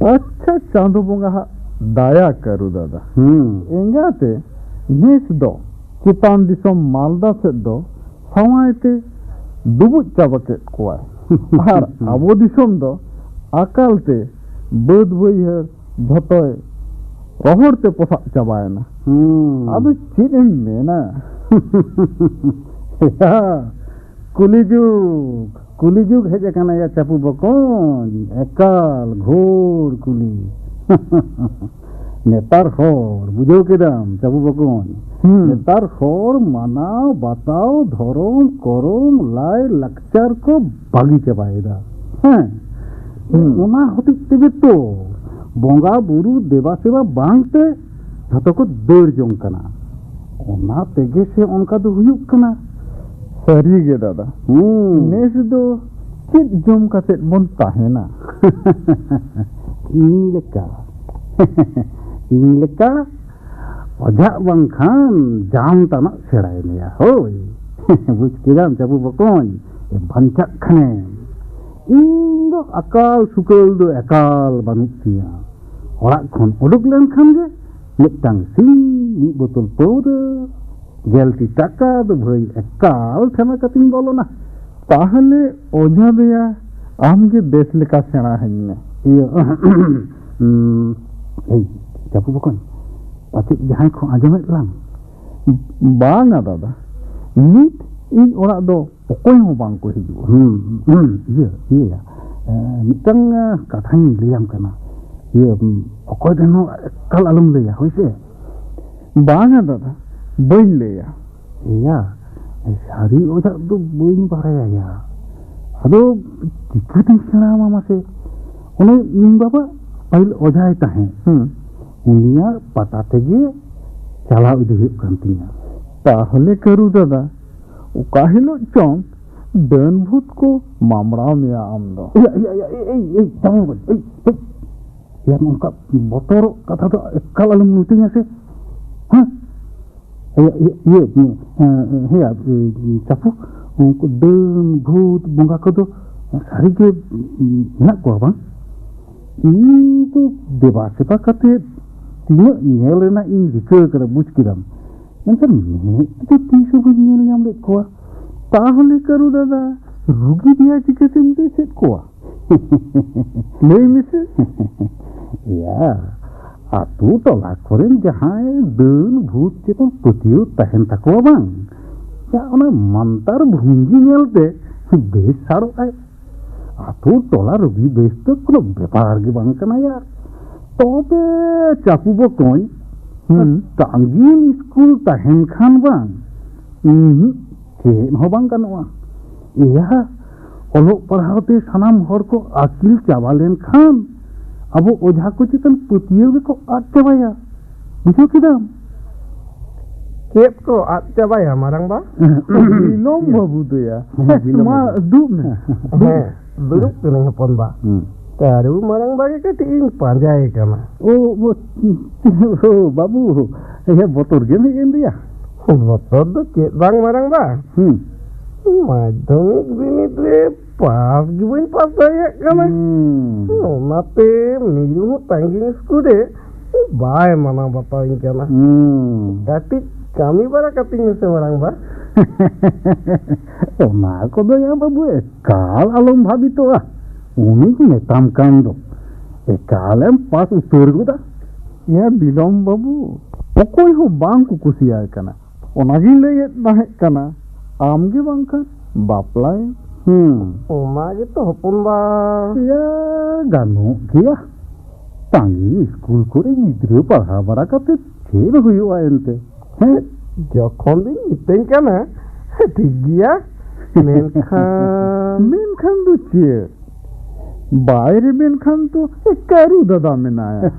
ᱟᱪᱪᱷᱟ, ᱪᱟᱸᱫᱚ ᱵᱚᱸᱜᱟ ᱦᱟᱜ ᱫᱟᱭᱟ ᱠᱟᱹᱨᱩ ᱫᱟᱫᱟ᱾ ᱦᱩᱸ᱾ ᱮᱸᱜᱟᱛᱮ ᱱᱮᱥ ᱫᱚ ᱪᱮᱛᱟᱱ ᱫᱤᱥᱚᱢ ᱢᱟᱞᱫᱟ ᱥᱮᱫ ᱫᱚ ᱥᱟᱶᱟᱭ ᱛᱮ ᱰᱩᱵᱩᱡ ᱪᱟᱵᱟ ᱠᱮᱫ ᱠᱚᱣᱟᱭ᱾ ᱟᱨ ᱟᱵᱚ ᱫᱤᱥᱚᱢ ᱫᱚ ᱟᱠᱟᱞ ᱛᱮ ᱵᱟᱹᱫᱽ ᱵᱟᱹᱭᱦᱟᱹᱲ ᱡᱷᱚᱛᱚᱭ ᱨᱚᱦᱚᱲ ᱛᱮ ᱯᱚᱥᱟᱜ ᱪᱟᱵᱟᱭᱮᱱᱟ᱾ ᱦᱩᱸ᱾ ᱟᱫᱚ ᱪᱮᱫ ᱮᱢ ᱢᱮᱱᱟ? ᱠᱩᱞᱤ ᱡᱩᱜᱽ, ᱠᱩᱞᱤ ᱡᱩᱜᱽ ᱦᱮᱡ ᱟᱠᱟᱱᱟ ᱭᱟ ᱪᱟᱯᱩ ᱵᱚᱠᱚᱧ, ᱮᱠᱟᱞ ᱜᱷᱳᱨ ᱠᱩᱞᱤ᱾ ᱱᱮᱛᱟᱨ ᱦᱚᱲ, ᱵᱩᱡᱷᱟᱹᱣ ᱠᱮᱫᱟᱢ ᱪᱟᱯᱩ ᱵᱚᱠᱚᱧ? ᱦᱩᱸ᱾ ᱱᱮᱛᱟᱨ ᱦᱚᱲ ᱢᱟᱱᱟᱣ ᱵᱟᱛᱟᱣ, ᱫᱷᱚᱨᱚᱢ ᱠᱚᱨᱚᱢ, ᱞᱟᱭ ᱞᱟᱠᱪᱟᱨ ᱠᱚ ᱵᱟᱹᱜᱤ ᱪᱟᱵᱟᱭᱮᱫᱟ᱾ ᱦᱮᱸ᱾ ᱦᱩᱸ᱾ ᱚᱱᱟ ᱦᱚᱛᱮᱡ ᱛᱮᱜᱮ ᱛᱚ ᱵᱚᱸᱜᱟ ᱵᱩᱨᱩ ᱫᱮᱵᱟ ᱥᱮᱵᱟ ᱵᱟᱝᱛᱮ ᱡᱷᱚᱛᱚ ᱠᱚ ᱫᱟᱹᱲ ᱡᱚᱝ ᱠᱟᱱᱟ᱾ ᱚᱱᱟ ᱛᱮᱜᱮ ᱥᱮ ᱚᱱᱠᱟ ᱫᱚ ᱦᱩᱭᱩᱜ ᱠᱟᱱᱟ᱾ ᱥᱟᱹᱨᱤ ᱜᱮ ᱫᱟᱫᱟ᱾ ᱦᱩᱸ᱾ ᱱᱮᱥ ᱫᱚ ᱪᱮᱫ ᱡᱚᱢ ᱠᱟᱛᱮᱫ ᱵᱚᱱ ᱛᱟᱦᱮᱱᱟ? ᱤᱧ ᱞᱮᱠᱟ᱾ ᱤᱧ ᱞᱮᱠᱟ ᱚᱡᱷᱟᱜ ᱵᱟᱝᱠᱷᱟᱱ ᱡᱟᱢ ᱛᱟᱱᱟᱜ ᱥᱮᱬᱟᱭ ᱢᱮᱭᱟ᱾ ᱦᱳᱭ᱾ ᱵᱩᱡᱽ ᱠᱮᱫᱟᱢ ᱪᱟᱵᱩ ᱵᱚᱠᱚᱧ? ᱮ ᱵᱟᱧᱪᱟᱜ ᱠᱷᱟᱱᱮᱢ᱾ ᱤᱧ ᱫᱚ ᱟᱠᱟᱞ ᱥᱩᱠᱟᱹᱞ ᱫᱚ ᱮᱠᱟᱞ ᱵᱟᱹᱱᱩᱜ ᱛᱤᱧᱟ᱾ ᱚᱲᱟᱜ ᱠᱷᱚᱱ ᱩᱰᱩᱠ ᱞᱮᱱᱠᱷᱟᱱ ᱜᱮ ᱢᱤᱫᱴᱟᱝ ᱥᱤᱧ, ᱢᱤᱫ ᱵᱳᱛᱚᱞ ᱯᱟᱹᱣᱨᱟᱹ, ᱜᱮᱞ ᱴᱤ ᱴᱟᱠᱟ ᱫᱚ ᱵᱷᱟᱹᱭ ᱮᱠᱟᱞ ᱴᱷᱮᱢᱟ ᱠᱟᱛᱮᱧ ᱵᱚᱞᱚᱱᱟ᱾ ᱛᱟᱦᱞᱮ ᱚᱡᱷᱟ ᱫᱚᱭᱟ, ᱟᱢ ᱜᱮ ᱵᱮᱥ ᱞᱮᱠᱟ ᱥᱮᱬᱟ ᱟᱹᱧ ᱢᱮ᱾ ᱤᱭᱟᱹ, ᱩᱸ, ᱮᱭ, ᱪᱟᱯᱩ ᱵᱚᱠᱚᱧ, ᱯᱟᱪᱮᱫ ᱡᱟᱦᱟᱸᱭ ᱠᱚ ᱟᱸᱡᱚᱢᱮᱫ ᱞᱟᱝ? ᱵᱟᱝᱟ ᱫᱟᱫᱟ, ᱱᱤᱛ ᱤᱧ ᱚᱲᱟᱜ ᱫᱚ ᱚᱠᱚᱭ ᱦᱚᱸ ᱵᱟᱝ ᱠᱚ ᱦᱤᱡᱩᱜᱼᱟ᱾ ᱦᱩᱸ, ᱦᱩᱸ, ᱤᱭᱟᱹ, ᱤᱭᱟᱹᱭᱟ, ᱢᱤᱫᱴᱟᱝ ᱠᱟᱛᱷᱟᱧ ᱞᱟᱹᱭᱟᱢ ᱠᱟᱱᱟ᱾ ᱤᱭᱟᱹ, ᱚᱠᱚᱭ ᱴᱷᱮᱱ ᱦᱚᱸ ᱮᱠᱟᱞ ᱟᱞᱚᱢ ᱞᱟᱹᱭᱟ, ᱦᱳᱭ ᱥᱮ? ᱵᱟᱝᱟ ᱫᱟᱫᱟ, ᱵᱟᱹᱧ ᱞᱟᱹᱭᱟ᱾ ᱮᱭᱟ, ᱥᱟᱹᱨᱤ ᱚᱡᱷᱟ ᱫᱚ ᱵᱟᱹᱧ ᱵᱟᱲᱟᱭᱟ ᱭᱟ᱾ ᱟᱫᱚ ᱪᱤᱠᱟᱹᱛᱤᱧ ᱥᱮᱬᱟ ᱟᱢᱟ ᱢᱟᱥᱮ? ᱚᱱᱮ ᱤᱧ ᱵᱟᱵᱟ ᱯᱟᱹᱦᱤᱞ ᱚᱡᱷᱟᱭ ᱛᱟᱦᱮᱸ᱾ ᱦᱩᱸ᱾ ᱩᱱᱤᱭᱟᱜ ᱯᱟᱛᱟ ᱛᱮᱜᱮ ᱪᱟᱞᱟᱣ ᱤᱫᱤ ᱦᱩᱭᱩᱜ ᱠᱟᱱ ᱛᱤᱧᱟ᱾ ᱛᱟᱦᱚᱞᱮ ᱠᱟᱹᱨᱩ ᱫᱟᱫᱟ, ᱚᱠᱟ ᱦᱤᱞᱳᱜ ᱪᱚᱝ ᱰᱟᱹᱱ ᱵᱷᱩᱛ ᱠᱚ ᱢᱟᱢᱲᱟᱣ ᱢᱮᱭᱟ ᱟᱢ ᱫᱚ᱾ ᱤᱭᱟᱹ, ᱤᱭᱟᱹ, ᱤᱭᱟᱹ, ᱮᱭ, ᱮᱭ, ᱮᱭ, ᱪᱟᱵᱚ ᱵᱟᱹᱧ, ᱮᱭ, ᱮᱭ᱾ ᱭᱟ, ᱱᱚᱝᱠᱟ ᱵᱚᱛᱚᱨᱚᱜ ᱠᱟᱛᱷᱟ ᱫᱚ ᱮᱠᱟᱞ ᱟᱞᱚᱢ ᱢᱤᱛᱟᱹᱧᱟ ᱥᱮ᱾ ᱦᱮᱸ? ᱤᱭᱟᱹ, ᱤᱭᱟᱹ, ᱤᱭᱟᱹ, ᱦᱮᱸ, ᱦᱮᱸ, ᱪᱟᱯᱩ, ᱩᱱᱠᱩ ᱰᱟᱹᱱ, ᱵᱷᱩᱛ, ᱵᱚᱸᱜᱟ ᱠᱚᱫᱚ ᱥᱟᱹᱨᱤᱜᱮ ᱢᱮᱱᱟᱜ ᱠᱚᱣᱟ ᱵᱟᱝ? ᱤᱧ ᱫᱚ ᱫᱮᱵᱟ ᱥᱮᱵᱟ ᱠᱟᱛᱮ ᱛᱤᱱᱟᱹᱜ ᱧᱮᱞ ᱨᱮᱱᱟᱜ ᱤᱧ ᱨᱤᱠᱟᱹ ᱟᱠᱟᱫᱟ, ᱵᱩᱡᱽ ᱠᱮᱫᱟᱢ, ᱢᱮᱱᱠᱷᱟᱱ ᱢᱮᱫ ᱛᱮᱫᱚ ᱛᱤᱥ ᱦᱚᱸ ᱵᱟᱹᱧ ᱧᱮᱞ ᱧᱟᱢ ᱞᱮᱫ ᱠᱚᱣᱟ᱾ ᱛᱟᱦᱚᱞᱮ ᱠᱟᱹᱨᱩ ᱫᱟᱫᱟ, ᱨᱩᱜᱤ ᱫᱮᱭᱟ ᱪᱤᱠᱟᱹᱛᱮᱢ ᱵᱮᱥᱮᱫ ᱠᱚᱣᱟ? ᱞᱟᱹᱭ ᱢᱮᱥᱮ᱾ ᱮᱭᱟ, ᱟᱛᱳ ᱴᱚᱞᱟ ᱠᱚᱨᱮᱱ ᱡᱟᱦᱟᱸᱭ ᱰᱟᱹᱱ ᱵᱷᱩᱛ ᱪᱮᱛᱟᱱ ᱯᱟᱹᱛᱭᱟᱹᱣ ᱛᱟᱦᱮᱱ ᱛᱟᱠᱚᱣᱟ ᱵᱟᱝ, ᱭᱟ, ᱚᱱᱟ ᱢᱟᱱᱛᱟᱨ ᱵᱷᱩᱝᱜᱤ ᱧᱮᱞᱛᱮ ᱵᱮᱥ ᱥᱟᱲᱚᱜ ᱟᱭ᱾ ᱟᱛᱳ ᱴᱚᱞᱟ ᱨᱩᱜᱤ ᱵᱮᱥ ᱫᱚ ᱠᱳᱱᱳ ᱵᱮᱯᱟᱨ ᱜᱮ ᱵᱟᱝ ᱠᱟᱱᱟ ᱭᱟ᱾ ᱛᱚᱵᱮ ᱪᱟᱠᱩ ᱵᱚᱠᱚᱧ, ᱦᱩᱸ᱾ ᱥᱟᱺᱜᱤᱧ ᱥᱠᱩᱞ ᱛᱟᱦᱮᱱ ᱠᱷᱟᱱ ᱵᱟᱝ, ᱩᱸᱦᱩᱸ, ᱪᱮᱫ ᱦᱚᱸ ᱵᱟᱝ ᱜᱟᱱᱚᱜᱼᱟ᱾ ᱮᱭᱟ, ᱚᱞᱚᱜ ᱯᱟᱲᱦᱟᱣ ᱛᱮ ᱥᱟᱱᱟᱢ ᱦᱚᱲ ᱠᱚ ᱟᱹᱠᱤᱞ ᱪᱟᱵᱟ ᱞᱮᱱᱠᱷᱟᱱ ᱟᱵᱚ ᱚᱡᱷᱟ ᱠᱚ ᱪᱮᱛᱟᱱ ᱯᱟᱹᱛᱭᱟᱹᱣ ᱜᱮᱠᱚ ᱟᱫ ᱪᱟᱵᱟᱭᱟ᱾ ᱵᱩᱡᱷᱟᱹᱣ ᱠᱮᱫᱟᱢ? ᱪᱮᱫ ᱠᱚ ᱟᱫ ᱪᱟᱵᱟᱭᱟ, ᱢᱟᱨᱟᱝ ᱵᱟ? ᱵᱤᱞᱚᱢ ᱵᱟᱹᱵᱩ ᱫᱚᱭᱟ᱾ ᱦᱮᱸ, ᱵᱤᱞᱚᱢ ᱢᱟ, ᱵᱟᱹᱵᱩ᱾ ᱫᱩᱲᱩᱵ ᱢᱮ᱾ ᱦᱮᱸ, ᱫᱩᱲᱩᱵ ᱠᱟᱹᱱᱟᱹᱧ, ᱦᱚᱯᱚᱱ ᱵᱟ᱾ ᱦᱩᱸ᱾ ᱠᱟᱹᱨᱩ ᱢᱟᱨᱟᱝ ᱵᱟ ᱜᱮ ᱠᱟᱹᱴᱤᱡ ᱤᱧ ᱯᱟᱸᱡᱟᱭᱮ ᱠᱟᱱᱟ᱾ ᱳ, ᱳ, ᱳ, ᱵᱟᱹᱵᱩ, ᱤᱭᱟᱹ, ᱵᱚᱛᱚᱨ ᱜᱮᱢ ᱦᱮᱡ ᱮᱱ ᱫᱚᱭᱟ? ᱵᱚᱛᱚᱨ ᱫᱚ ᱪᱮᱫ ᱵᱟᱝ, ᱢᱟᱨᱟᱝ ᱵᱟ᱾ ᱦᱩᱸ᱾ ᱢᱟᱫᱽᱫᱷᱚᱢᱤᱠ ᱵᱤᱱᱤᱰ ᱨᱮ ᱯᱟᱥ ᱜᱮ ᱵᱟᱹᱧ ᱯᱟᱥ ᱫᱟᱲᱮᱭᱟᱜ ᱠᱟᱱᱟ᱾ ᱦᱩᱸ᱾ ᱚᱱᱟᱛᱮ ᱢᱤᱨᱩ ᱦᱚᱸ ᱛᱟᱺᱜᱤ ᱥᱠᱩᱞ ᱨᱮ ᱵᱟᱭ ᱢᱟᱱᱟᱣ ᱵᱟᱛᱟᱣᱤᱧ ᱠᱟᱱᱟ᱾ ᱦᱩᱸ᱾ ᱠᱟᱹᱴᱤᱡ ᱠᱟᱹᱢᱤ ᱵᱟᱲᱟ ᱠᱟᱹᱛᱤᱧ ᱢᱮᱥᱮ, ᱢᱟᱨᱟᱝ ᱵᱟ᱾ ᱚᱱᱟ ᱠᱚᱫᱚ ᱭᱟ ᱵᱟᱹᱵᱩ, ᱮᱠᱟᱞ ᱟᱞᱚᱢ ᱵᱷᱟᱵᱤᱛᱚᱜᱼᱟ᱾ ᱩᱱᱤᱧ ᱢᱮᱛᱟᱢ ᱠᱟᱱ ᱫᱚ, ᱮᱠᱟᱞᱮᱢ ᱯᱟᱥ ᱩᱛᱟᱹᱨ ᱜᱚᱫᱟ᱾ ᱭᱟ ᱵᱤᱞᱚᱢ ᱵᱟᱹᱵᱩ, ᱚᱠᱚᱭ ᱦᱚᱸ ᱵᱟᱝ ᱠᱚ ᱠᱩᱥᱤᱭᱟᱭ ᱠᱟᱱᱟ᱾ ᱚᱱᱟᱜᱤᱧ ᱞᱟᱹᱭᱮᱫ ᱛᱟᱦᱮᱸ ᱠᱟᱱᱟ, ᱟᱢ ᱜᱮ ᱵᱟᱝᱠᱷᱟᱱ ᱵᱟᱯᱞᱟᱭᱮᱢ᱾ ᱦᱩᱸ᱾ ᱚᱱᱟ ᱜᱮᱛᱚ ᱦᱚᱯᱚᱱ ᱵᱟ᱾ ᱭᱟ, ᱜᱟᱱᱚᱜ ᱜᱮᱭᱟ᱾ ᱛᱟᱺᱜᱤ ᱤᱥᱠᱩᱞ ᱠᱚᱨᱮ ᱜᱤᱫᱽᱨᱟᱹ ᱯᱟᱲᱦᱟᱣ ᱵᱟᱲᱟ ᱠᱟᱛᱮ ᱪᱮᱫ ᱦᱩᱭᱩᱜᱼᱟ ᱮᱱᱛᱮ? ᱦᱮᱸ? ᱡᱚᱠᱷᱚᱱ ᱵᱤᱱ ᱢᱤᱛᱟᱹᱧ ᱠᱟᱱᱟ, ᱴᱷᱤᱠ ᱜᱮᱭᱟ᱾ ᱢᱮᱱᱠᱷᱟᱱ ᱢᱮᱱᱠᱷᱟᱱ ᱫᱚ ᱪᱮᱫ? ᱵᱟᱭᱨᱮ ᱢᱮᱱᱠᱷᱟᱱ ᱫᱚ ᱠᱟᱹᱨᱩ ᱫᱟᱫᱟ ᱢᱮᱱᱟᱭᱟ᱾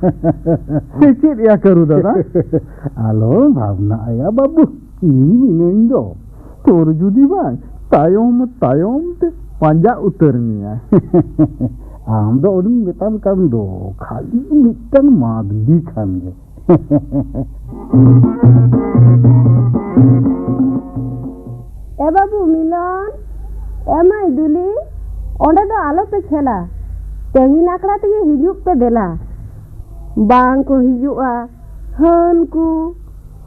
ᱥᱮ ᱪᱮᱫ ᱭᱟ ᱠᱟᱹᱨᱩ ᱫᱟᱫᱟ? ᱟᱞᱚᱢ ᱵᱷᱟᱵᱽᱱᱟᱜᱼᱟ ᱭᱟ ᱵᱟᱹᱵᱩ, ᱤᱧ ᱢᱤᱱᱟᱹᱧ ᱫᱚ᱾ ᱛᱳᱨ ᱡᱩᱫᱤ ᱵᱟᱝ, ᱛᱟᱭᱚᱢ ᱛᱟᱭᱚᱢ ᱛᱮ ᱯᱟᱸᱡᱟ ᱩᱛᱟᱹᱨ ᱢᱮᱭᱟ᱾ ᱟᱢ ᱫᱚ ᱩᱱᱤᱧ ᱢᱮᱛᱟᱢ ᱠᱟᱱ ᱫᱚ, ᱠᱷᱟᱹᱞᱤ ᱢᱤᱫᱴᱟᱝ ᱢᱟᱫᱞᱤ ᱠᱷᱟᱱ ᱜᱮ᱾ ᱮ ᱵᱟᱹᱵᱩ ᱢᱤᱞᱚᱱ, ᱮ ᱢᱟᱹᱭ ᱫᱩᱞᱤ, ᱚᱸᱰᱮ ᱫᱚ ᱟᱞᱚ ᱯᱮ ᱠᱷᱮᱞᱟ, ᱛᱮᱦᱮᱧ ᱟᱠᱷᱲᱟ ᱛᱮᱜᱮ ᱦᱤᱡᱩᱜ ᱯᱮ ᱫᱮᱞᱟ᱾ ᱵᱟᱝ ᱠᱚ ᱦᱤᱡᱩᱜᱼᱟ, ᱦᱟᱹᱱ ᱠᱚ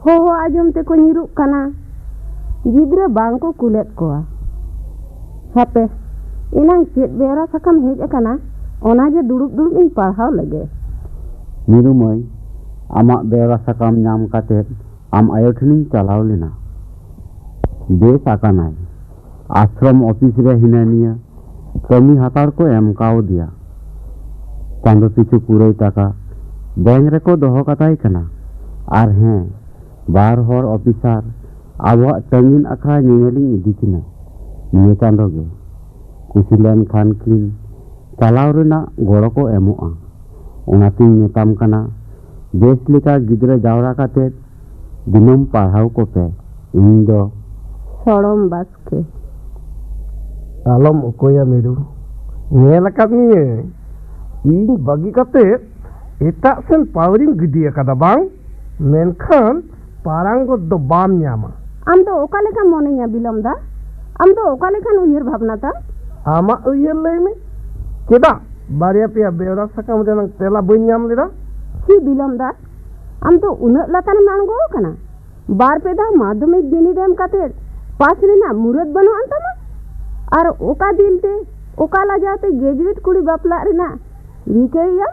ᱦᱚᱦᱚ ᱟᱸᱡᱚᱢ ᱛᱮᱠᱚ ᱧᱤᱨᱩᱜ ᱠᱟᱱᱟ᱾ ᱜᱤᱫᱽᱨᱟᱹ ᱵᱟᱝ ᱠᱚ ᱠᱩᱞᱮᱫ ᱠᱚᱣᱟ᱾ ᱦᱟᱯᱮ, ᱮᱱᱟᱝ ᱪᱮᱫ ᱵᱮᱣᱨᱟ ᱥᱟᱠᱟᱢ ᱦᱮᱡ ᱟᱠᱟᱱᱟ, ᱚᱱᱟᱜᱮ ᱫᱩᱲᱩᱵ ᱫᱩᱲᱩᱵ ᱤᱧ ᱯᱟᱲᱦᱟᱣ ᱞᱮᱜᱮ᱾ ᱢᱤᱨᱩ ᱢᱟᱹᱭ, ᱟᱢᱟᱜ ᱵᱮᱣᱨᱟ ᱥᱟᱠᱟᱢ ᱧᱟᱢ ᱠᱟᱛᱮ ᱟᱢ ᱟᱭᱳ ᱴᱷᱮᱱᱤᱧ ᱪᱟᱞᱟᱣ ᱞᱮᱱᱟ᱾ ᱵᱮᱥ ᱟᱠᱟᱱᱟᱭ᱾ ᱟᱥᱨᱚᱢ ᱚᱯᱷᱤᱥ ᱨᱮ ᱦᱤᱱᱟᱹ ᱱᱤᱭᱟᱹ ᱠᱟᱹᱢᱤ ᱦᱟᱛᱟᱲ ᱠᱚ ᱮᱢ ᱠᱟᱣᱫᱮᱭᱟ᱾ ᱪᱟᱸᱫᱚ ᱯᱤᱪᱷᱩ ᱠᱩᱲᱟᱹᱭ ᱴᱟᱠᱟ ᱵᱮᱝᱠ ᱨᱮᱠᱚ ᱫᱚᱦᱚ ᱠᱟᱛᱟᱭ ᱠᱟᱱᱟ᱾ ᱟᱨ ᱦᱮᱸ, ᱵᱟᱨ ᱦᱚᱲ ᱚᱯᱷᱤᱥᱟᱨ ᱟᱵᱚᱣᱟᱜ ᱪᱟᱹᱝᱜᱤᱱ ᱟᱠᱷᱲᱟ ᱧᱮᱧᱮᱞᱤᱧ ᱤᱫᱤ ᱠᱤᱱᱟ ᱱᱤᱭᱟᱹ ᱪᱟᱸᱫᱚ ᱜᱮ᱾ ᱠᱩᱥᱤ ᱞᱮᱱ ᱠᱷᱟᱱ ᱠᱤᱱ ᱪᱟᱞᱟᱣ ᱨᱮᱱᱟᱜ ᱜᱚᱲᱚ ᱠᱚ ᱮᱢᱚᱜᱼᱟ᱾ ᱚᱱᱟᱛᱤᱧ ᱢᱮᱛᱟᱢ ᱠᱟᱱᱟ, ᱵᱮᱥ ᱞᱮᱠᱟ ᱜᱤᱫᱽᱨᱟᱹ ᱡᱟᱣᱨᱟ ᱠᱟᱛᱮ ᱫᱤᱱᱟᱹᱢ ᱯᱟᱲᱦᱟᱣ ᱠᱚᱯᱮ᱾ ᱤᱧ ᱫᱚ ᱥᱚᱲᱚᱢ ᱵᱟᱥᱠᱮ᱾ ᱟᱞᱚᱢ ᱚᱠᱚᱭᱟ ᱢᱤᱨᱩ, ᱧᱮᱞ ᱟᱠᱟᱫ ᱢᱤᱭᱟᱹᱧ᱾ ᱤᱧ ᱵᱟᱹᱜᱤ ᱠᱟᱛᱮ ᱮᱴᱟᱜ ᱥᱮᱱ ᱯᱟᱹᱣᱲᱤᱢ ᱜᱤᱰᱤ ᱟᱠᱟᱫᱟ ᱵᱟᱝ? ᱢᱮᱱᱠᱷᱟᱱ ᱯᱟᱨᱟᱝᱜᱚᱛ ᱫᱚ ᱵᱟᱢ ᱧᱟᱢᱟ᱾ ᱟᱢ ᱫᱚ ᱚᱠᱟ ᱞᱮᱠᱟᱢ ᱢᱚᱱᱮᱧᱟ ᱵᱤᱞᱚᱢ ᱫᱟ? ᱟᱢ ᱫᱚ ᱚᱠᱟ ᱞᱮᱠᱟᱱ ᱩᱭᱦᱟᱹᱨ ᱵᱷᱟᱵᱽᱱᱟ ᱛᱟᱢ? ᱟᱢᱟᱜ ᱩᱭᱦᱟᱹᱨ ᱞᱟᱹᱭ ᱢᱮ, ᱪᱮᱫᱟᱜ ᱵᱟᱨᱭᱟ ᱯᱮᱭᱟ ᱵᱮᱣᱨᱟ ᱥᱟᱠᱟᱢ ᱨᱮᱱᱟᱜ ᱛᱮᱞᱟ ᱵᱟᱹᱧ ᱧᱟᱢ ᱞᱮᱫᱟ? ᱪᱷᱤ ᱵᱤᱞᱚᱢ ᱫᱟ, ᱟᱢ ᱫᱚ ᱩᱱᱟᱹᱜ ᱞᱟᱛᱟᱨᱮᱢ ᱟᱬᱜᱚ ᱟᱠᱟᱱᱟ? ᱵᱟᱨ ᱯᱮ ᱫᱷᱟᱣ ᱢᱟᱫᱽᱫᱷᱚᱢᱤᱠ ᱵᱤᱱᱤᱰ ᱮᱢ ᱠᱟᱛᱮ ᱯᱟᱥ ᱨᱮᱱᱟᱜ ᱢᱩᱨᱟᱹᱫ ᱵᱟᱹᱱᱩᱜ ᱟᱱ ᱛᱟᱢᱟ? ᱟᱨ ᱚᱠᱟ ᱫᱤᱞ ᱛᱮ, ᱚᱠᱟ ᱞᱟᱡᱟᱣ ᱛᱮ ᱜᱨᱮᱡᱩᱭᱮᱴ ᱠᱩᱲᱤ ᱵᱟᱯᱞᱟᱜ ᱨᱮᱱᱟᱜ ᱨᱤᱠᱟᱹᱭᱮᱭᱟ?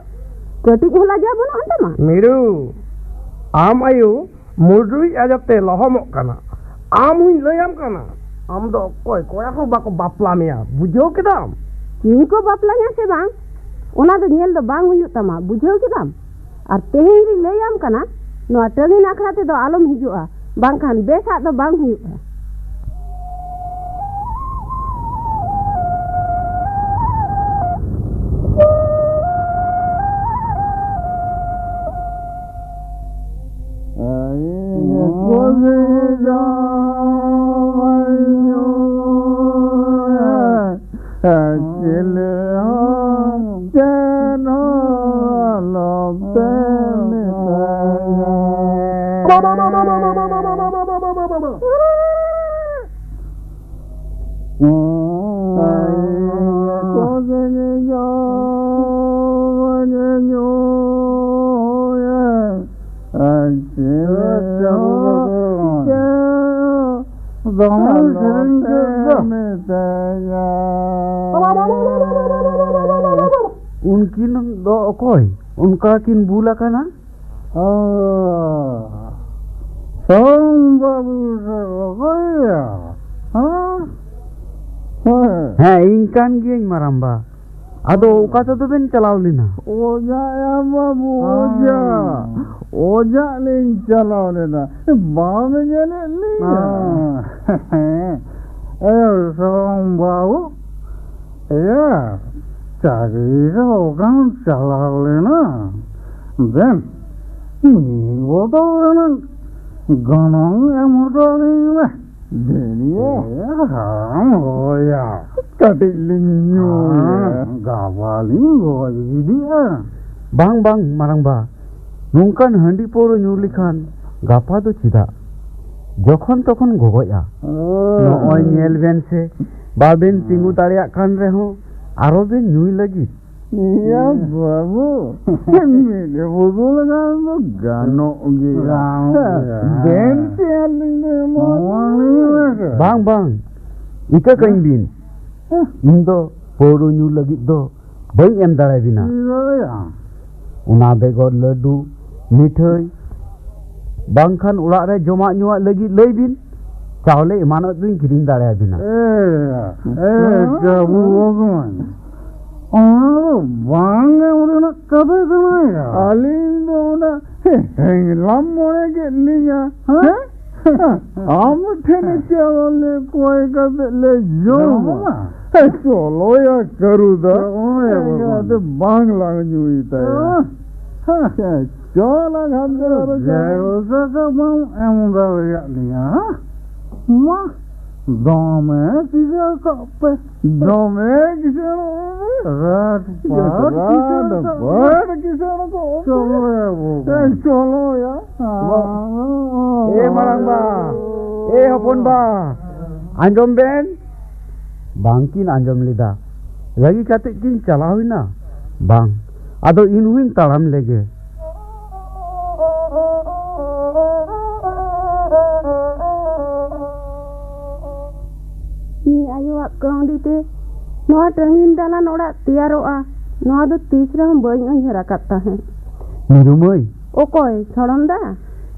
ᱠᱟᱹᱴᱤᱡ ᱦᱚᱸ ᱞᱟᱡᱟᱣ ᱵᱟᱹᱱᱩᱜ ᱟᱱ ᱛᱟᱢᱟ? ᱢᱤᱨᱩ, ᱟᱢ ᱟᱭᱳ ᱢᱩᱰᱨᱩᱡ ᱟᱡᱟᱨ ᱛᱮ ᱞᱚᱦᱚᱢᱚᱜ ᱠᱟᱱᱟ, ᱟᱢ ᱦᱚᱸᱧ ᱞᱟᱹᱭᱟᱢ ᱠᱟᱱᱟ᱾ ᱟᱢ ᱫᱚ ᱚᱠᱚᱭ? ᱠᱚᱲᱟ ᱦᱚᱸ ᱵᱟᱠᱚ ᱵᱟᱯᱞᱟ ᱢᱮᱭᱟ, ᱵᱩᱡᱷᱟᱹᱣ ᱠᱮᱫᱟᱢ? ᱤᱧ ᱠᱚ ᱵᱟᱯᱞᱟᱧᱟ ᱥᱮ ᱵᱟᱝ, ᱚᱱᱟ ᱫᱚ ᱧᱮᱞ ᱫᱚ ᱵᱟᱝ ᱦᱩᱭᱩᱜ ᱛᱟᱢᱟ, ᱵᱩᱡᱷᱟᱹᱣ ᱠᱮᱫᱟᱢ? ᱟᱨ ᱛᱮᱦᱮᱧ ᱨᱤᱧ ᱞᱟᱹᱭᱟᱢ ᱠᱟᱱᱟ, ᱱᱚᱣᱟ ᱴᱟᱹᱞᱤᱱ ᱟᱠᱷᱲᱟ ᱛᱮᱫᱚ ᱟᱞᱚᱢ ᱦᱤᱡᱩᱜᱼᱟ, ᱵᱟᱝᱠᱷᱟᱱ ᱵᱮᱥᱟᱜ ᱫᱚ ᱵᱟᱝ ᱦᱩᱭᱩᱜᱼᱟ᱾ ᱪᱤᱞᱤ ᱦᱚᱸ ᱪᱮᱫ ᱦᱚᱸ ᱟᱞᱚᱯᱮ ᱢᱮᱛᱟᱭᱟ᱾ ᱫᱚᱢᱮ ᱥᱮᱨᱮᱧ ᱠᱮᱫ ᱫᱚ᱾ ᱩᱱᱠᱤᱱ ᱫᱚ ᱚᱠᱚᱭ? ᱚᱱᱠᱟ ᱠᱤᱱ ᱵᱩᱞ ᱟᱠᱟᱱᱟ? ᱚ, ᱥᱚᱝ ᱵᱟᱹᱵᱩ ᱥᱮ ᱚᱠᱚᱭ ᱭᱟ? ᱦᱮᱸ? ᱦᱮᱸ᱾ ᱦᱮᱸ, ᱤᱧ ᱠᱟᱱ ᱜᱤᱭᱟᱹᱧ, ᱢᱟᱨᱟᱝᱵᱟ᱾ ᱟᱫᱚ ᱚᱠᱟ ᱛᱮᱫᱚ ᱵᱮᱱ ᱪᱟᱞᱟᱣ ᱞᱮᱱᱟ? ᱚᱡᱟᱜ ᱭᱟ ᱵᱟᱹᱵᱩ, ᱚᱡᱟᱜ᱾ ᱚᱡᱟᱜ ᱞᱤᱧ ᱪᱟᱞᱟᱣ ᱞᱮᱱᱟ᱾ ᱵᱟᱢ ᱧᱮᱞᱮᱫ ᱞᱤᱧᱟ? ᱦᱮᱸ᱾ ᱮ, ᱥᱚᱝ ᱵᱟᱹᱵᱩ, ᱮᱭᱟ, ᱪᱟᱹᱠᱨᱤ ᱨᱮ ᱚᱠᱟᱢ ᱪᱟᱞᱟᱣ ᱞᱮᱱᱟ? ᱫᱮᱱ, ᱢᱤᱫ ᱵᱚᱛᱚᱞ ᱨᱮᱱᱟᱜ ᱜᱚᱱᱚᱝ ᱮᱢ ᱦᱚᱴᱚ ᱟᱹᱞᱤᱧ ᱢᱮ᱾ ᱫᱮᱱᱤᱭᱟ᱾ ᱮ, ᱦᱟᱲᱟᱢ ᱦᱚᱭᱟ᱾ ᱠᱟᱹᱴᱤᱡ ᱞᱤᱧ ᱧᱩᱭᱟ᱾ ᱦᱮᱸ, ᱜᱟᱯᱟ ᱞᱤᱧ ᱜᱚᱡ ᱜᱤᱰᱤᱜᱼᱟ᱾ ᱵᱟᱝ, ᱵᱟᱝ, ᱢᱟᱨᱟᱝᱵᱟ᱾ ᱱᱚᱝᱠᱟᱱ ᱦᱟᱺᱰᱤ ᱯᱟᱹᱣᱨᱟᱹ ᱧᱩ ᱞᱮᱠᱷᱟᱱ ᱜᱟᱯᱟ ᱫᱚ ᱪᱮᱫᱟᱜ? ᱡᱚᱠᱷᱚᱱ ᱛᱚᱠᱷᱚᱱ ᱜᱚᱜᱚᱡᱼᱟ᱾ ᱚ᱾ ᱱᱚᱜᱼᱚᱭ ᱧᱮᱞ ᱵᱮᱱ ᱥᱮ, ᱵᱟᱵᱮᱱ ᱛᱤᱸᱜᱩ ᱫᱟᱲᱮᱭᱟᱜ ᱠᱟᱱ ᱨᱮᱦᱚᱸ ᱟᱨᱚ ᱵᱮᱱ ᱧᱩᱭ ᱞᱟᱹᱜᱤᱫ᱾ ᱤᱭᱟᱹ ᱵᱟᱹᱵᱩ, ᱢᱤᱫ ᱵᱚᱫᱚᱞ ᱜᱟᱱ ᱫᱚ ᱜᱟᱱᱚᱜ ᱜᱮᱭᱟ᱾ ᱜᱟᱱᱚᱜ ᱜᱮᱭᱟ᱾ ᱫᱮᱱ ᱥᱮ ᱟᱹᱞᱤᱧ ᱫᱚ ᱮᱢᱟ ᱵᱟᱝ, ᱵᱟᱝ, ᱤᱠᱟᱹ ᱠᱟᱹᱧ ᱵᱤᱱ᱾ ᱤᱧ ᱫᱚ ᱯᱟᱹᱣᱨᱟᱹ ᱧᱩ ᱞᱟᱹᱜᱤᱫ ᱫᱚ ᱵᱟᱹᱧ ᱮᱢ ᱫᱟᱲᱮᱭᱟᱵᱤᱱᱟ᱾ ᱚᱱᱟ ᱵᱮᱜᱚᱨ ᱞᱟᱹᱰᱩ, ᱢᱤᱴᱷᱟᱹᱭ, ᱵᱟᱝᱠᱷᱟᱱ ᱚᱲᱟᱜ ᱨᱮ ᱡᱚᱢᱟᱜ ᱧᱩᱣᱟᱜ ᱞᱟᱹᱜᱤᱫ ᱞᱟᱹᱭ ᱵᱤᱱ᱾ ᱪᱟᱣᱞᱮ ᱮᱢᱟᱱᱚᱜ ᱫᱚᱧ ᱠᱤᱨᱤᱧ ᱫᱟᱲᱮᱭᱟᱵᱤᱱᱟ᱾ ᱮ, ᱮ, ᱵᱟᱹᱵᱩ ᱵᱷᱚᱜᱚᱵᱟᱱ, ᱚᱱᱟ ᱫᱚ ᱵᱟᱝ ᱮᱢ ᱨᱮᱱᱟᱜ ᱠᱟᱛᱷᱟ ᱠᱟᱱᱟ ᱭᱟ᱾ ᱟᱹᱞᱤᱧ ᱫᱚ ᱚᱱᱟ ᱦᱮᱸᱜᱞᱟᱢ ᱢᱚᱱᱮ ᱠᱮᱫ ᱞᱤᱧᱟ᱾ ᱦᱮᱸ? ᱟᱢ ᱴᱷᱮᱱ ᱪᱟᱣᱞᱮ ᱠᱚᱭ ᱠᱟᱛᱮ ᱞᱮ ᱡᱚᱢᱟ᱾ ᱡᱚᱢᱟ? ᱦᱮᱸ, ᱪᱚᱞᱚᱭᱟ ᱠᱟᱹᱨᱩᱫᱟ᱾ ᱪᱚᱞᱚᱭᱟ ᱦᱮᱸ, ᱵᱟᱵᱟ᱾ ᱟᱫᱚ ᱵᱟᱝ ᱞᱟᱝ ᱧᱩᱭ ᱛᱟᱭᱟ᱾ ᱦᱮᱸ᱾ ᱦᱮᱸ, ᱪᱚᱞᱟ ᱜᱷᱟᱱᱴᱟ ᱨᱮ ᱡᱟᱭᱦᱳᱠ, ᱵᱟᱢ ᱮᱢ ᱫᱟᱲᱮᱭᱟᱜ ᱞᱤᱧᱟ, ᱦᱮᱸ? ᱢᱟ, ᱫᱚᱢᱮ ᱠᱤᱥᱟᱹᱬ ᱠᱚᱜ ᱯᱮ᱾ ᱫᱚᱢᱮ ᱠᱤᱥᱟᱹᱬᱚᱜ ᱯᱮ᱾ ᱨᱟᱴ ᱯᱟᱴ ᱨᱟᱴ ᱠᱤᱥᱟᱹᱬ ᱠᱚᱜ ᱯᱮ᱾ ᱯᱟᱴ ᱠᱤᱥᱟᱹᱬ ᱠᱚᱜ ᱯᱮ᱾ ᱪᱚᱞᱚ ᱭᱟ ᱵᱚ᱾ ᱮ, ᱪᱚᱞᱚ ᱭᱟ᱾ ᱮ ᱢᱟᱨᱟᱝ ᱵᱟ, ᱮ ᱦᱚᱯᱚᱱ ᱵᱟ, ᱟᱸᱡᱚᱢ ᱵᱮᱱ᱾ ᱵᱟᱝᱠᱤᱱ ᱟᱸᱡᱚᱢ ᱞᱮᱫᱟ᱾ ᱨᱟᱹᱜᱤ ᱠᱟᱛᱮ ᱠᱤᱱ ᱪᱟᱞᱟᱣ ᱮᱱᱟ᱾ ᱵᱟᱝ, ᱟᱫᱚ ᱤᱧ ᱦᱚᱸᱧ ᱛᱟᱲᱟᱢ ᱞᱮᱜᱮ᱾ ᱤᱧ ᱟᱭᱳᱣᱟᱜ ᱠᱟᱹᱣᱰᱤ ᱛᱮ ᱱᱚᱣᱟ ᱨᱟᱹᱝᱜᱤᱱ ᱫᱟᱞᱟᱱ ᱚᱲᱟᱜ ᱛᱮᱭᱟᱨᱚᱜᱼᱟ, ᱱᱚᱣᱟ ᱫᱚ ᱛᱤᱥ ᱨᱮᱦᱚᱸ ᱵᱟᱹᱧ ᱩᱭᱦᱟᱹᱨ ᱟᱠᱟᱫ ᱛᱟᱦᱮᱸᱫ᱾ ᱢᱤᱨᱩ ᱢᱟᱹᱭ, ᱚᱠᱚᱭ, ᱥᱚᱲᱚᱢ ᱫᱟ?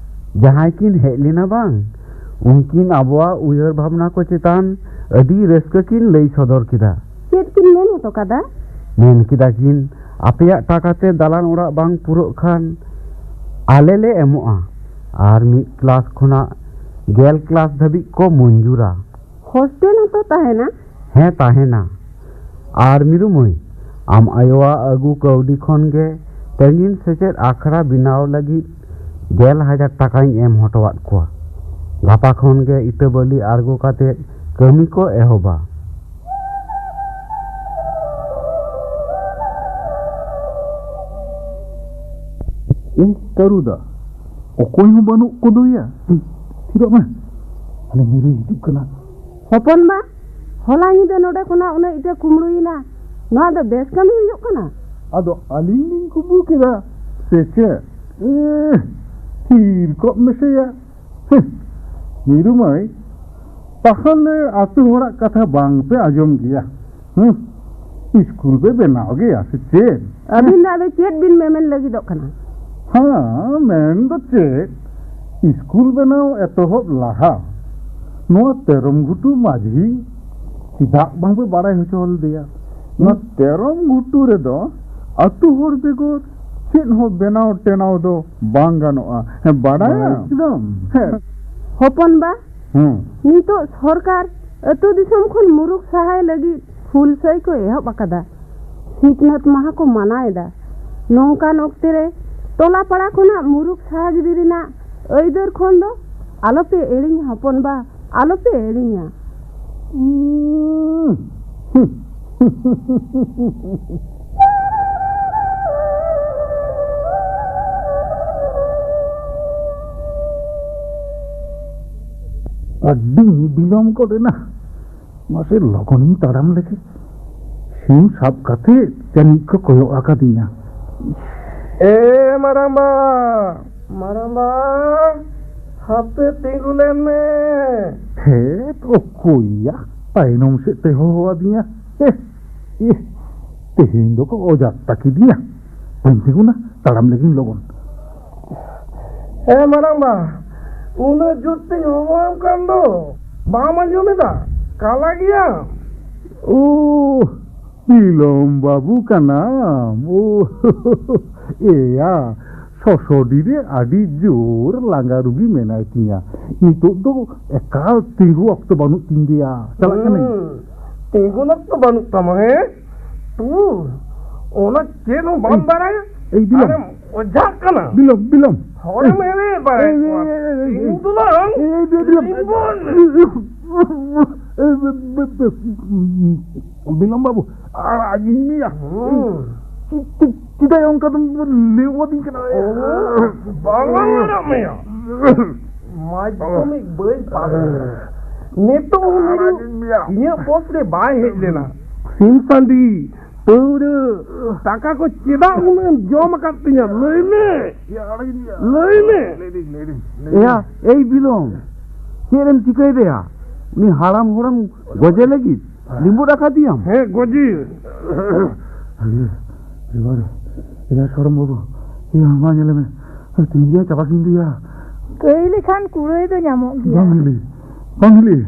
ᱡᱟᱦᱟᱸᱭ ᱠᱤᱱ ᱦᱮᱡ ᱞᱮᱱᱟ ᱵᱟᱝ, ᱩᱱᱠᱤᱱ ᱟᱵᱚᱣᱟᱜ ᱩᱭᱦᱟᱹᱨ ᱵᱷᱟᱵᱽᱱᱟ ᱠᱚ ᱪᱮᱛᱟᱱ ᱟᱹᱰᱤ ᱨᱟᱹᱥᱠᱟᱹ ᱠᱤᱱ ᱞᱟᱹᱭ ᱥᱚᱫᱚᱨ ᱠᱮᱫᱟ᱾ ᱪᱮᱫ ᱠᱤᱱ ᱢᱮᱱ ᱦᱚᱴᱚ ᱠᱟᱫᱟ? ᱢᱮᱱ ᱠᱮᱫᱟ ᱠᱤᱱ, ᱟᱯᱮᱭᱟᱜ ᱴᱟᱠᱟ ᱛᱮ ᱫᱟᱞᱟᱱ ᱚᱲᱟᱜ ᱵᱟᱝ ᱯᱩᱨᱟᱹᱜ ᱠᱷᱟᱱ ᱟᱞᱮ ᱞᱮ ᱮᱢᱚᱜᱼᱟ, ᱟᱨ ᱢᱤᱫ ᱠᱞᱟᱥ ᱠᱷᱚᱱᱟᱜ ᱜᱮᱞ ᱠᱞᱟᱥ ᱫᱷᱟᱹᱵᱤᱡ ᱠᱚ ᱢᱚᱧᱡᱩᱨᱟ᱾ ᱦᱳᱥᱴᱮᱞ ᱦᱚᱸᱛᱚ ᱛᱟᱦᱮᱱᱟ? ᱦᱮᱸ, ᱛᱟᱦᱮᱱᱟ᱾ ᱟᱨ ᱢᱤᱨᱩ ᱢᱟᱹᱭ, ᱟᱢ ᱟᱭᱳᱣᱟᱜ ᱟᱹᱜᱩ ᱠᱟᱹᱣᱰᱤ ᱠᱷᱚᱱ ᱜᱮ ᱨᱟᱹᱝᱜᱤᱱ ᱥᱮᱪᱮᱫ ᱟᱠᱷᱲᱟ ᱵᱮᱱᱟᱣ ᱞᱟᱹᱜᱤᱫ ᱜᱮᱞ ᱦᱟᱡᱟᱨ ᱴᱟᱠᱟᱧ ᱮᱢ ᱦᱚᱴᱚᱣᱟᱫ ᱠᱚᱣᱟ᱾ ᱜᱟᱯᱟ ᱠᱷᱚᱱ ᱜᱮ ᱤᱴᱟᱹ ᱵᱟᱹᱞᱤ ᱟᱬᱜᱚ ᱠᱟᱛᱮ ᱠᱟᱹᱢᱤ ᱠᱚ ᱮᱦᱚᱵᱟ᱾ ᱮ, ᱠᱟᱹᱨᱩᱫᱟ, ᱚᱠᱚᱭ ᱦᱚᱸ ᱵᱟᱹᱱᱩᱜ ᱠᱚᱫᱚᱭᱟ᱾ ᱛᱷᱤᱨᱚᱜ ᱢᱮ, ᱟᱞᱮ ᱢᱤᱨᱩᱭ ᱦᱤᱡᱩᱜ ᱠᱟᱱᱟ᱾ ᱦᱚᱯᱚᱱ ᱵᱟ, ᱦᱚᱞᱟ ᱧᱤᱫᱟᱹ ᱱᱚᱰᱮ ᱠᱷᱚᱱᱟᱜ ᱩᱱᱟᱹᱜ ᱤᱴᱟᱹ ᱠᱩᱢᱵᱽᱲᱩᱭᱮᱱᱟ, ᱱᱚᱣᱟ ᱫᱚ ᱵᱮᱥ ᱠᱟᱹᱢᱤ ᱦᱩᱭᱩᱜ ᱠᱟᱱᱟ? ᱟᱫᱚ ᱟᱹᱞᱤᱧ ᱞᱤᱧ ᱠᱩᱢᱵᱽᱲᱩ ᱠᱮᱫᱟ ᱥᱮ ᱪᱮᱫ? ᱮ, ᱛᱷᱤᱨ ᱠᱚᱜ ᱢᱮᱥᱮᱭᱟ᱾ ᱦᱮᱸ, ᱢᱤᱨᱩ ᱢᱟᱹᱭ, ᱛᱟᱦᱚᱞᱮ ᱟᱹᱛᱩ ᱦᱚᱲᱟᱜ ᱠᱟᱛᱷᱟ ᱵᱟᱝ ᱯᱮ ᱟᱸᱡᱚᱢ ᱜᱮᱭᱟ? ᱦᱮᱸ, ᱤᱥᱠᱩᱞ ᱯᱮ ᱵᱮᱱᱟᱣ ᱜᱮᱭᱟ ᱥᱮ ᱪᱮᱫ? ᱟᱹᱵᱤᱱ ᱫᱚ ᱟᱫᱚ ᱪᱮᱫ ᱵᱤᱱ ᱢᱮᱢᱮᱱ ᱞᱟᱹᱜᱤᱫᱚᱜ ᱠᱟᱱᱟ? ᱦᱮᱸ, ᱢᱮᱱ ᱫᱚ ᱪᱮᱫ, ᱤᱥᱠᱩᱞ ᱵᱮᱱᱟᱣ ᱮᱛᱚᱦᱚᱵ ᱞᱟᱦᱟ ᱱᱚᱣᱟ ᱛᱮᱨᱚᱢ ᱜᱷᱩᱴᱩ ᱢᱟᱹᱡᱷᱤ ᱪᱮᱫᱟᱜ ᱵᱟᱝᱯᱮ ᱵᱟᱲᱟᱭ ᱦᱚᱪᱚ ᱞᱮᱫᱮᱭᱟ? ᱱᱚᱣᱟ ᱛᱮᱨᱚᱢ ᱜᱷᱩᱴᱩ ᱨᱮᱫᱚ ᱟᱹᱛᱩ ᱦᱚᱲ ᱵᱮᱜᱚᱨ ᱪᱮᱫ ᱦᱚᱸ ᱵᱮᱱᱟᱣ ᱴᱮᱱᱟᱣ ᱫᱚ ᱵᱟᱝ ᱜᱟᱱᱚᱜᱼᱟ᱾ ᱦᱮᱸ, ᱵᱟᱲᱟᱭᱟᱢ? ᱮᱠᱫᱚᱢ᱾ ᱦᱮᱸ᱾ ᱦᱚᱯᱚᱱ ᱵᱟ, ᱦᱮᱸ᱾ ᱱᱤᱛᱚᱜ ᱥᱚᱨᱠᱟᱨ ᱟᱹᱛᱩ ᱫᱤᱥᱚᱢ ᱠᱷᱚᱱ ᱢᱩᱨᱩᱠ ᱥᱟᱦᱟᱭ ᱞᱟᱹᱜᱤᱫ ᱦᱩᱞᱥᱟᱹᱭ ᱠᱚ ᱮᱦᱚᱵ ᱟᱠᱟᱫᱟ᱾ ᱥᱤᱠᱷᱱᱟᱹᱛ ᱢᱟᱦᱟ ᱠᱚ ᱢᱟᱱᱟᱣ ᱮᱫᱟ᱾ ᱱᱚᱝᱠᱟᱱ ᱚᱠᱛᱮ ᱨᱮ ᱴᱚᱞᱟ ᱯᱟᱲᱟ ᱠᱷᱚᱱᱟᱜ ᱢᱩᱨᱩᱠ ᱥᱟᱦᱟ ᱜᱤᱰᱤ ᱨᱮᱱᱟᱜ ᱟᱹᱭᱫᱟᱹᱨ ᱠᱷᱚᱱ ᱫᱚ ᱟᱞᱚᱯᱮ ᱮᱲᱮᱧᱟ ᱦᱚᱯᱚᱱ ᱵᱟ, ᱟᱞᱚᱯᱮ ᱮᱲᱮᱧᱟ᱾ ᱟᱹᱰᱤ ᱵᱤᱞᱚᱢ ᱜᱚᱫ ᱮᱱᱟ᱾ ᱢᱟᱥᱮ ᱞᱚᱜᱚᱱᱤᱧ ᱛᱟᱲᱟᱢ ᱞᱮᱜᱮ᱾ ᱥᱤᱢ ᱥᱟᱵ ᱠᱟᱛᱮ ᱡᱟᱹᱱᱤᱡ ᱠᱚ ᱠᱚᱭᱚᱜ ᱟᱠᱟᱫᱤᱧᱟ᱾ ᱮ ᱢᱟᱨᱟᱝᱵᱟ, ᱢᱟᱨᱟᱝᱵᱟ, ᱦᱟᱯᱮ ᱛᱤᱸᱜᱩ ᱞᱮᱱ ᱢᱮ᱾ ᱦᱮᱸ, ᱚᱠᱚᱭᱭᱟ ᱛᱟᱭᱱᱚᱢ ᱥᱮᱫ ᱛᱮ ᱦᱚᱦᱚ ᱟᱹᱫᱤᱧᱟ? ᱮ, ᱮ, ᱛᱮᱦᱮᱧ ᱫᱚᱠᱚ ᱚᱡᱟᱜ ᱛᱟᱹᱠᱤᱫᱤᱧᱟ᱾ ᱵᱟᱹᱧ ᱛᱤᱸᱜᱩᱱᱟ, ᱛᱟᱲᱟᱢ ᱞᱮᱜᱤᱧ ᱞᱚᱜᱚᱱ᱾ ᱦᱮᱸ ᱢᱟᱨᱟᱝᱵᱟ, ᱩᱱᱟᱹᱜ ᱡᱳᱨ ᱛᱤᱧ ᱦᱚᱦᱚᱣᱟᱢ ᱠᱟᱱ ᱫᱚ, ᱵᱟᱢ ᱟᱸᱡᱚᱢ ᱮᱫᱟ? ᱠᱟᱞᱟ ᱜᱮᱭᱟᱢ᱾ ᱳ, ᱵᱤᱞᱚᱢ ᱵᱟᱹᱵᱩ ᱠᱟᱱᱟᱢ? ᱳ, ᱮᱭᱟ, ᱥᱚᱥᱚᱰᱤ ᱨᱮ ᱟᱹᱰᱤ ᱡᱳᱨ ᱞᱟᱸᱜᱟ ᱨᱩᱜᱤ ᱢᱮᱱᱟᱭ ᱛᱤᱧᱟ᱾ ᱱᱤᱛᱚᱜ ᱫᱚ ᱮᱠᱟᱞ ᱛᱤᱸᱜᱩ ᱚᱠᱛᱚ ᱵᱟᱹᱱᱩᱜ ᱛᱤᱧ ᱜᱮᱭᱟ᱾ ᱪᱟᱞᱟᱜ ᱠᱟᱹᱱᱟᱹᱧ᱾ ᱦᱩᱸ, ᱛᱤᱸᱜᱩᱱ ᱚᱠᱛᱚ ᱵᱟᱹᱱᱩᱜ ᱛᱟᱢᱟ, ᱦᱮᱸ? ᱛᱩ, ᱚᱱᱟ ᱪᱮᱫ ᱦᱚᱸ ᱵᱟᱢ ᱵᱟᱲᱟᱭᱟ? ᱮᱭ ᱵᱤᱞᱚᱢ᱾ ᱟᱨᱮᱢ ᱚᱡᱷᱟᱜ ᱠᱟᱱᱟ᱾ ᱵᱤᱞᱚᱢ, ᱵᱤᱞᱚᱢ᱾ ᱦᱚᱲᱮᱢ ᱮᱲᱮ ᱵᱟᱲᱟᱭᱮᱫ ᱠᱚᱣᱟ᱾ ᱮᱭ, ᱮᱭ, ᱮᱭ, ᱮᱭ, ᱛᱤᱸᱜᱩ ᱫᱚ ᱵᱟᱝ᱾ ᱮᱭ, ᱮᱭ, ᱵᱤᱞᱚᱢ᱾ ᱛᱤᱸᱜᱩᱱ᱾ ᱮᱭ, ᱵᱤ-, ᱵᱤ-, ᱵᱤ-, ᱵᱤᱞᱚᱢ ᱵᱟᱹᱵᱩ, ᱟᱲᱟᱜᱤᱧ ᱢᱮᱭᱟ᱾ ᱦᱩᱸ᱾ ᱪᱮᱫ, ᱪᱮᱫ, ᱪᱮᱫᱟᱜ ᱚᱱᱠᱟ ᱫᱚᱢ ᱞᱮᱣᱟᱫᱤᱧ ᱠᱟᱱᱟ? ᱚ, ᱵᱟᱝ ᱟᱲᱟᱜ ᱢᱮᱭᱟ᱾ ᱢᱟᱫᱽᱫᱷᱚᱢᱤᱠ ᱵᱟᱹᱧ ᱯᱟᱥ ᱞᱮᱫᱟ᱾ ᱱᱤᱛᱚᱜ ᱦᱚᱸ ᱟᱲᱟᱜᱤᱧ ᱢᱮᱭᱟ᱾ ᱤᱧᱟᱹᱜ ᱵᱚᱥ ᱨᱮ ᱵᱟᱭ ᱦᱮᱡ ᱞᱮᱱᱟ᱾ ᱥᱤᱢ ᱥᱟᱺᱰᱤ, ᱯᱟᱹᱣᱨᱟᱹ, ᱴᱟᱠᱟ ᱠᱚ ᱪᱮᱫᱟᱜ ᱩᱱᱟᱹᱜ ᱮᱢ ᱡᱚᱢ ᱟᱠᱟᱫ ᱛᱤᱧᱟ? ᱞᱟᱹᱭ ᱢᱮ᱾ ᱞᱟᱹᱭ ᱢᱮ᱾ ᱞᱟᱹᱭ ᱫᱟᱹᱧ, ᱞᱟᱹᱭ ᱫᱟᱹᱧ, ᱞᱟᱹᱭ ᱫᱟᱹᱧ᱾ ᱮᱭᱟ, ᱮᱭ ᱵᱤᱞᱚᱢ, ᱪᱮᱫ ᱮᱢ ᱪᱤᱠᱟᱹᱭᱮᱫᱟ? ᱩᱱᱤ ᱦᱟᱲᱟᱢ ᱦᱚᱲᱮᱢ ᱜᱚᱡᱮ ᱞᱟᱹᱜᱤᱫ ᱞᱤᱸᱵᱩᱫ ᱟᱠᱟᱫᱤᱭᱟᱢ? ᱦᱮᱸ, ᱜᱚᱡᱮ᱾ ᱮᱭᱟ, ᱮᱭᱟ, ᱥᱚᱨᱚᱢ ᱵᱟᱹᱵᱩ, ᱮᱭᱟ, ᱢᱟ ᱧᱮᱞ ᱢᱮ, ᱛᱤᱦᱤᱧ ᱜᱮ ᱪᱟᱵᱟ ᱠᱤᱧ ᱫᱤᱭᱟ᱾ ᱠᱟᱹᱭ ᱞᱮᱠᱷᱟᱱ ᱠᱩᱲᱟᱹᱭ ᱫᱚ ᱧᱟᱢᱚᱜ ᱜᱮᱭᱟ᱾ ᱵᱟᱝ ᱦᱤᱞᱤ᱾ ᱵᱟᱝ ᱦᱤᱞᱤ,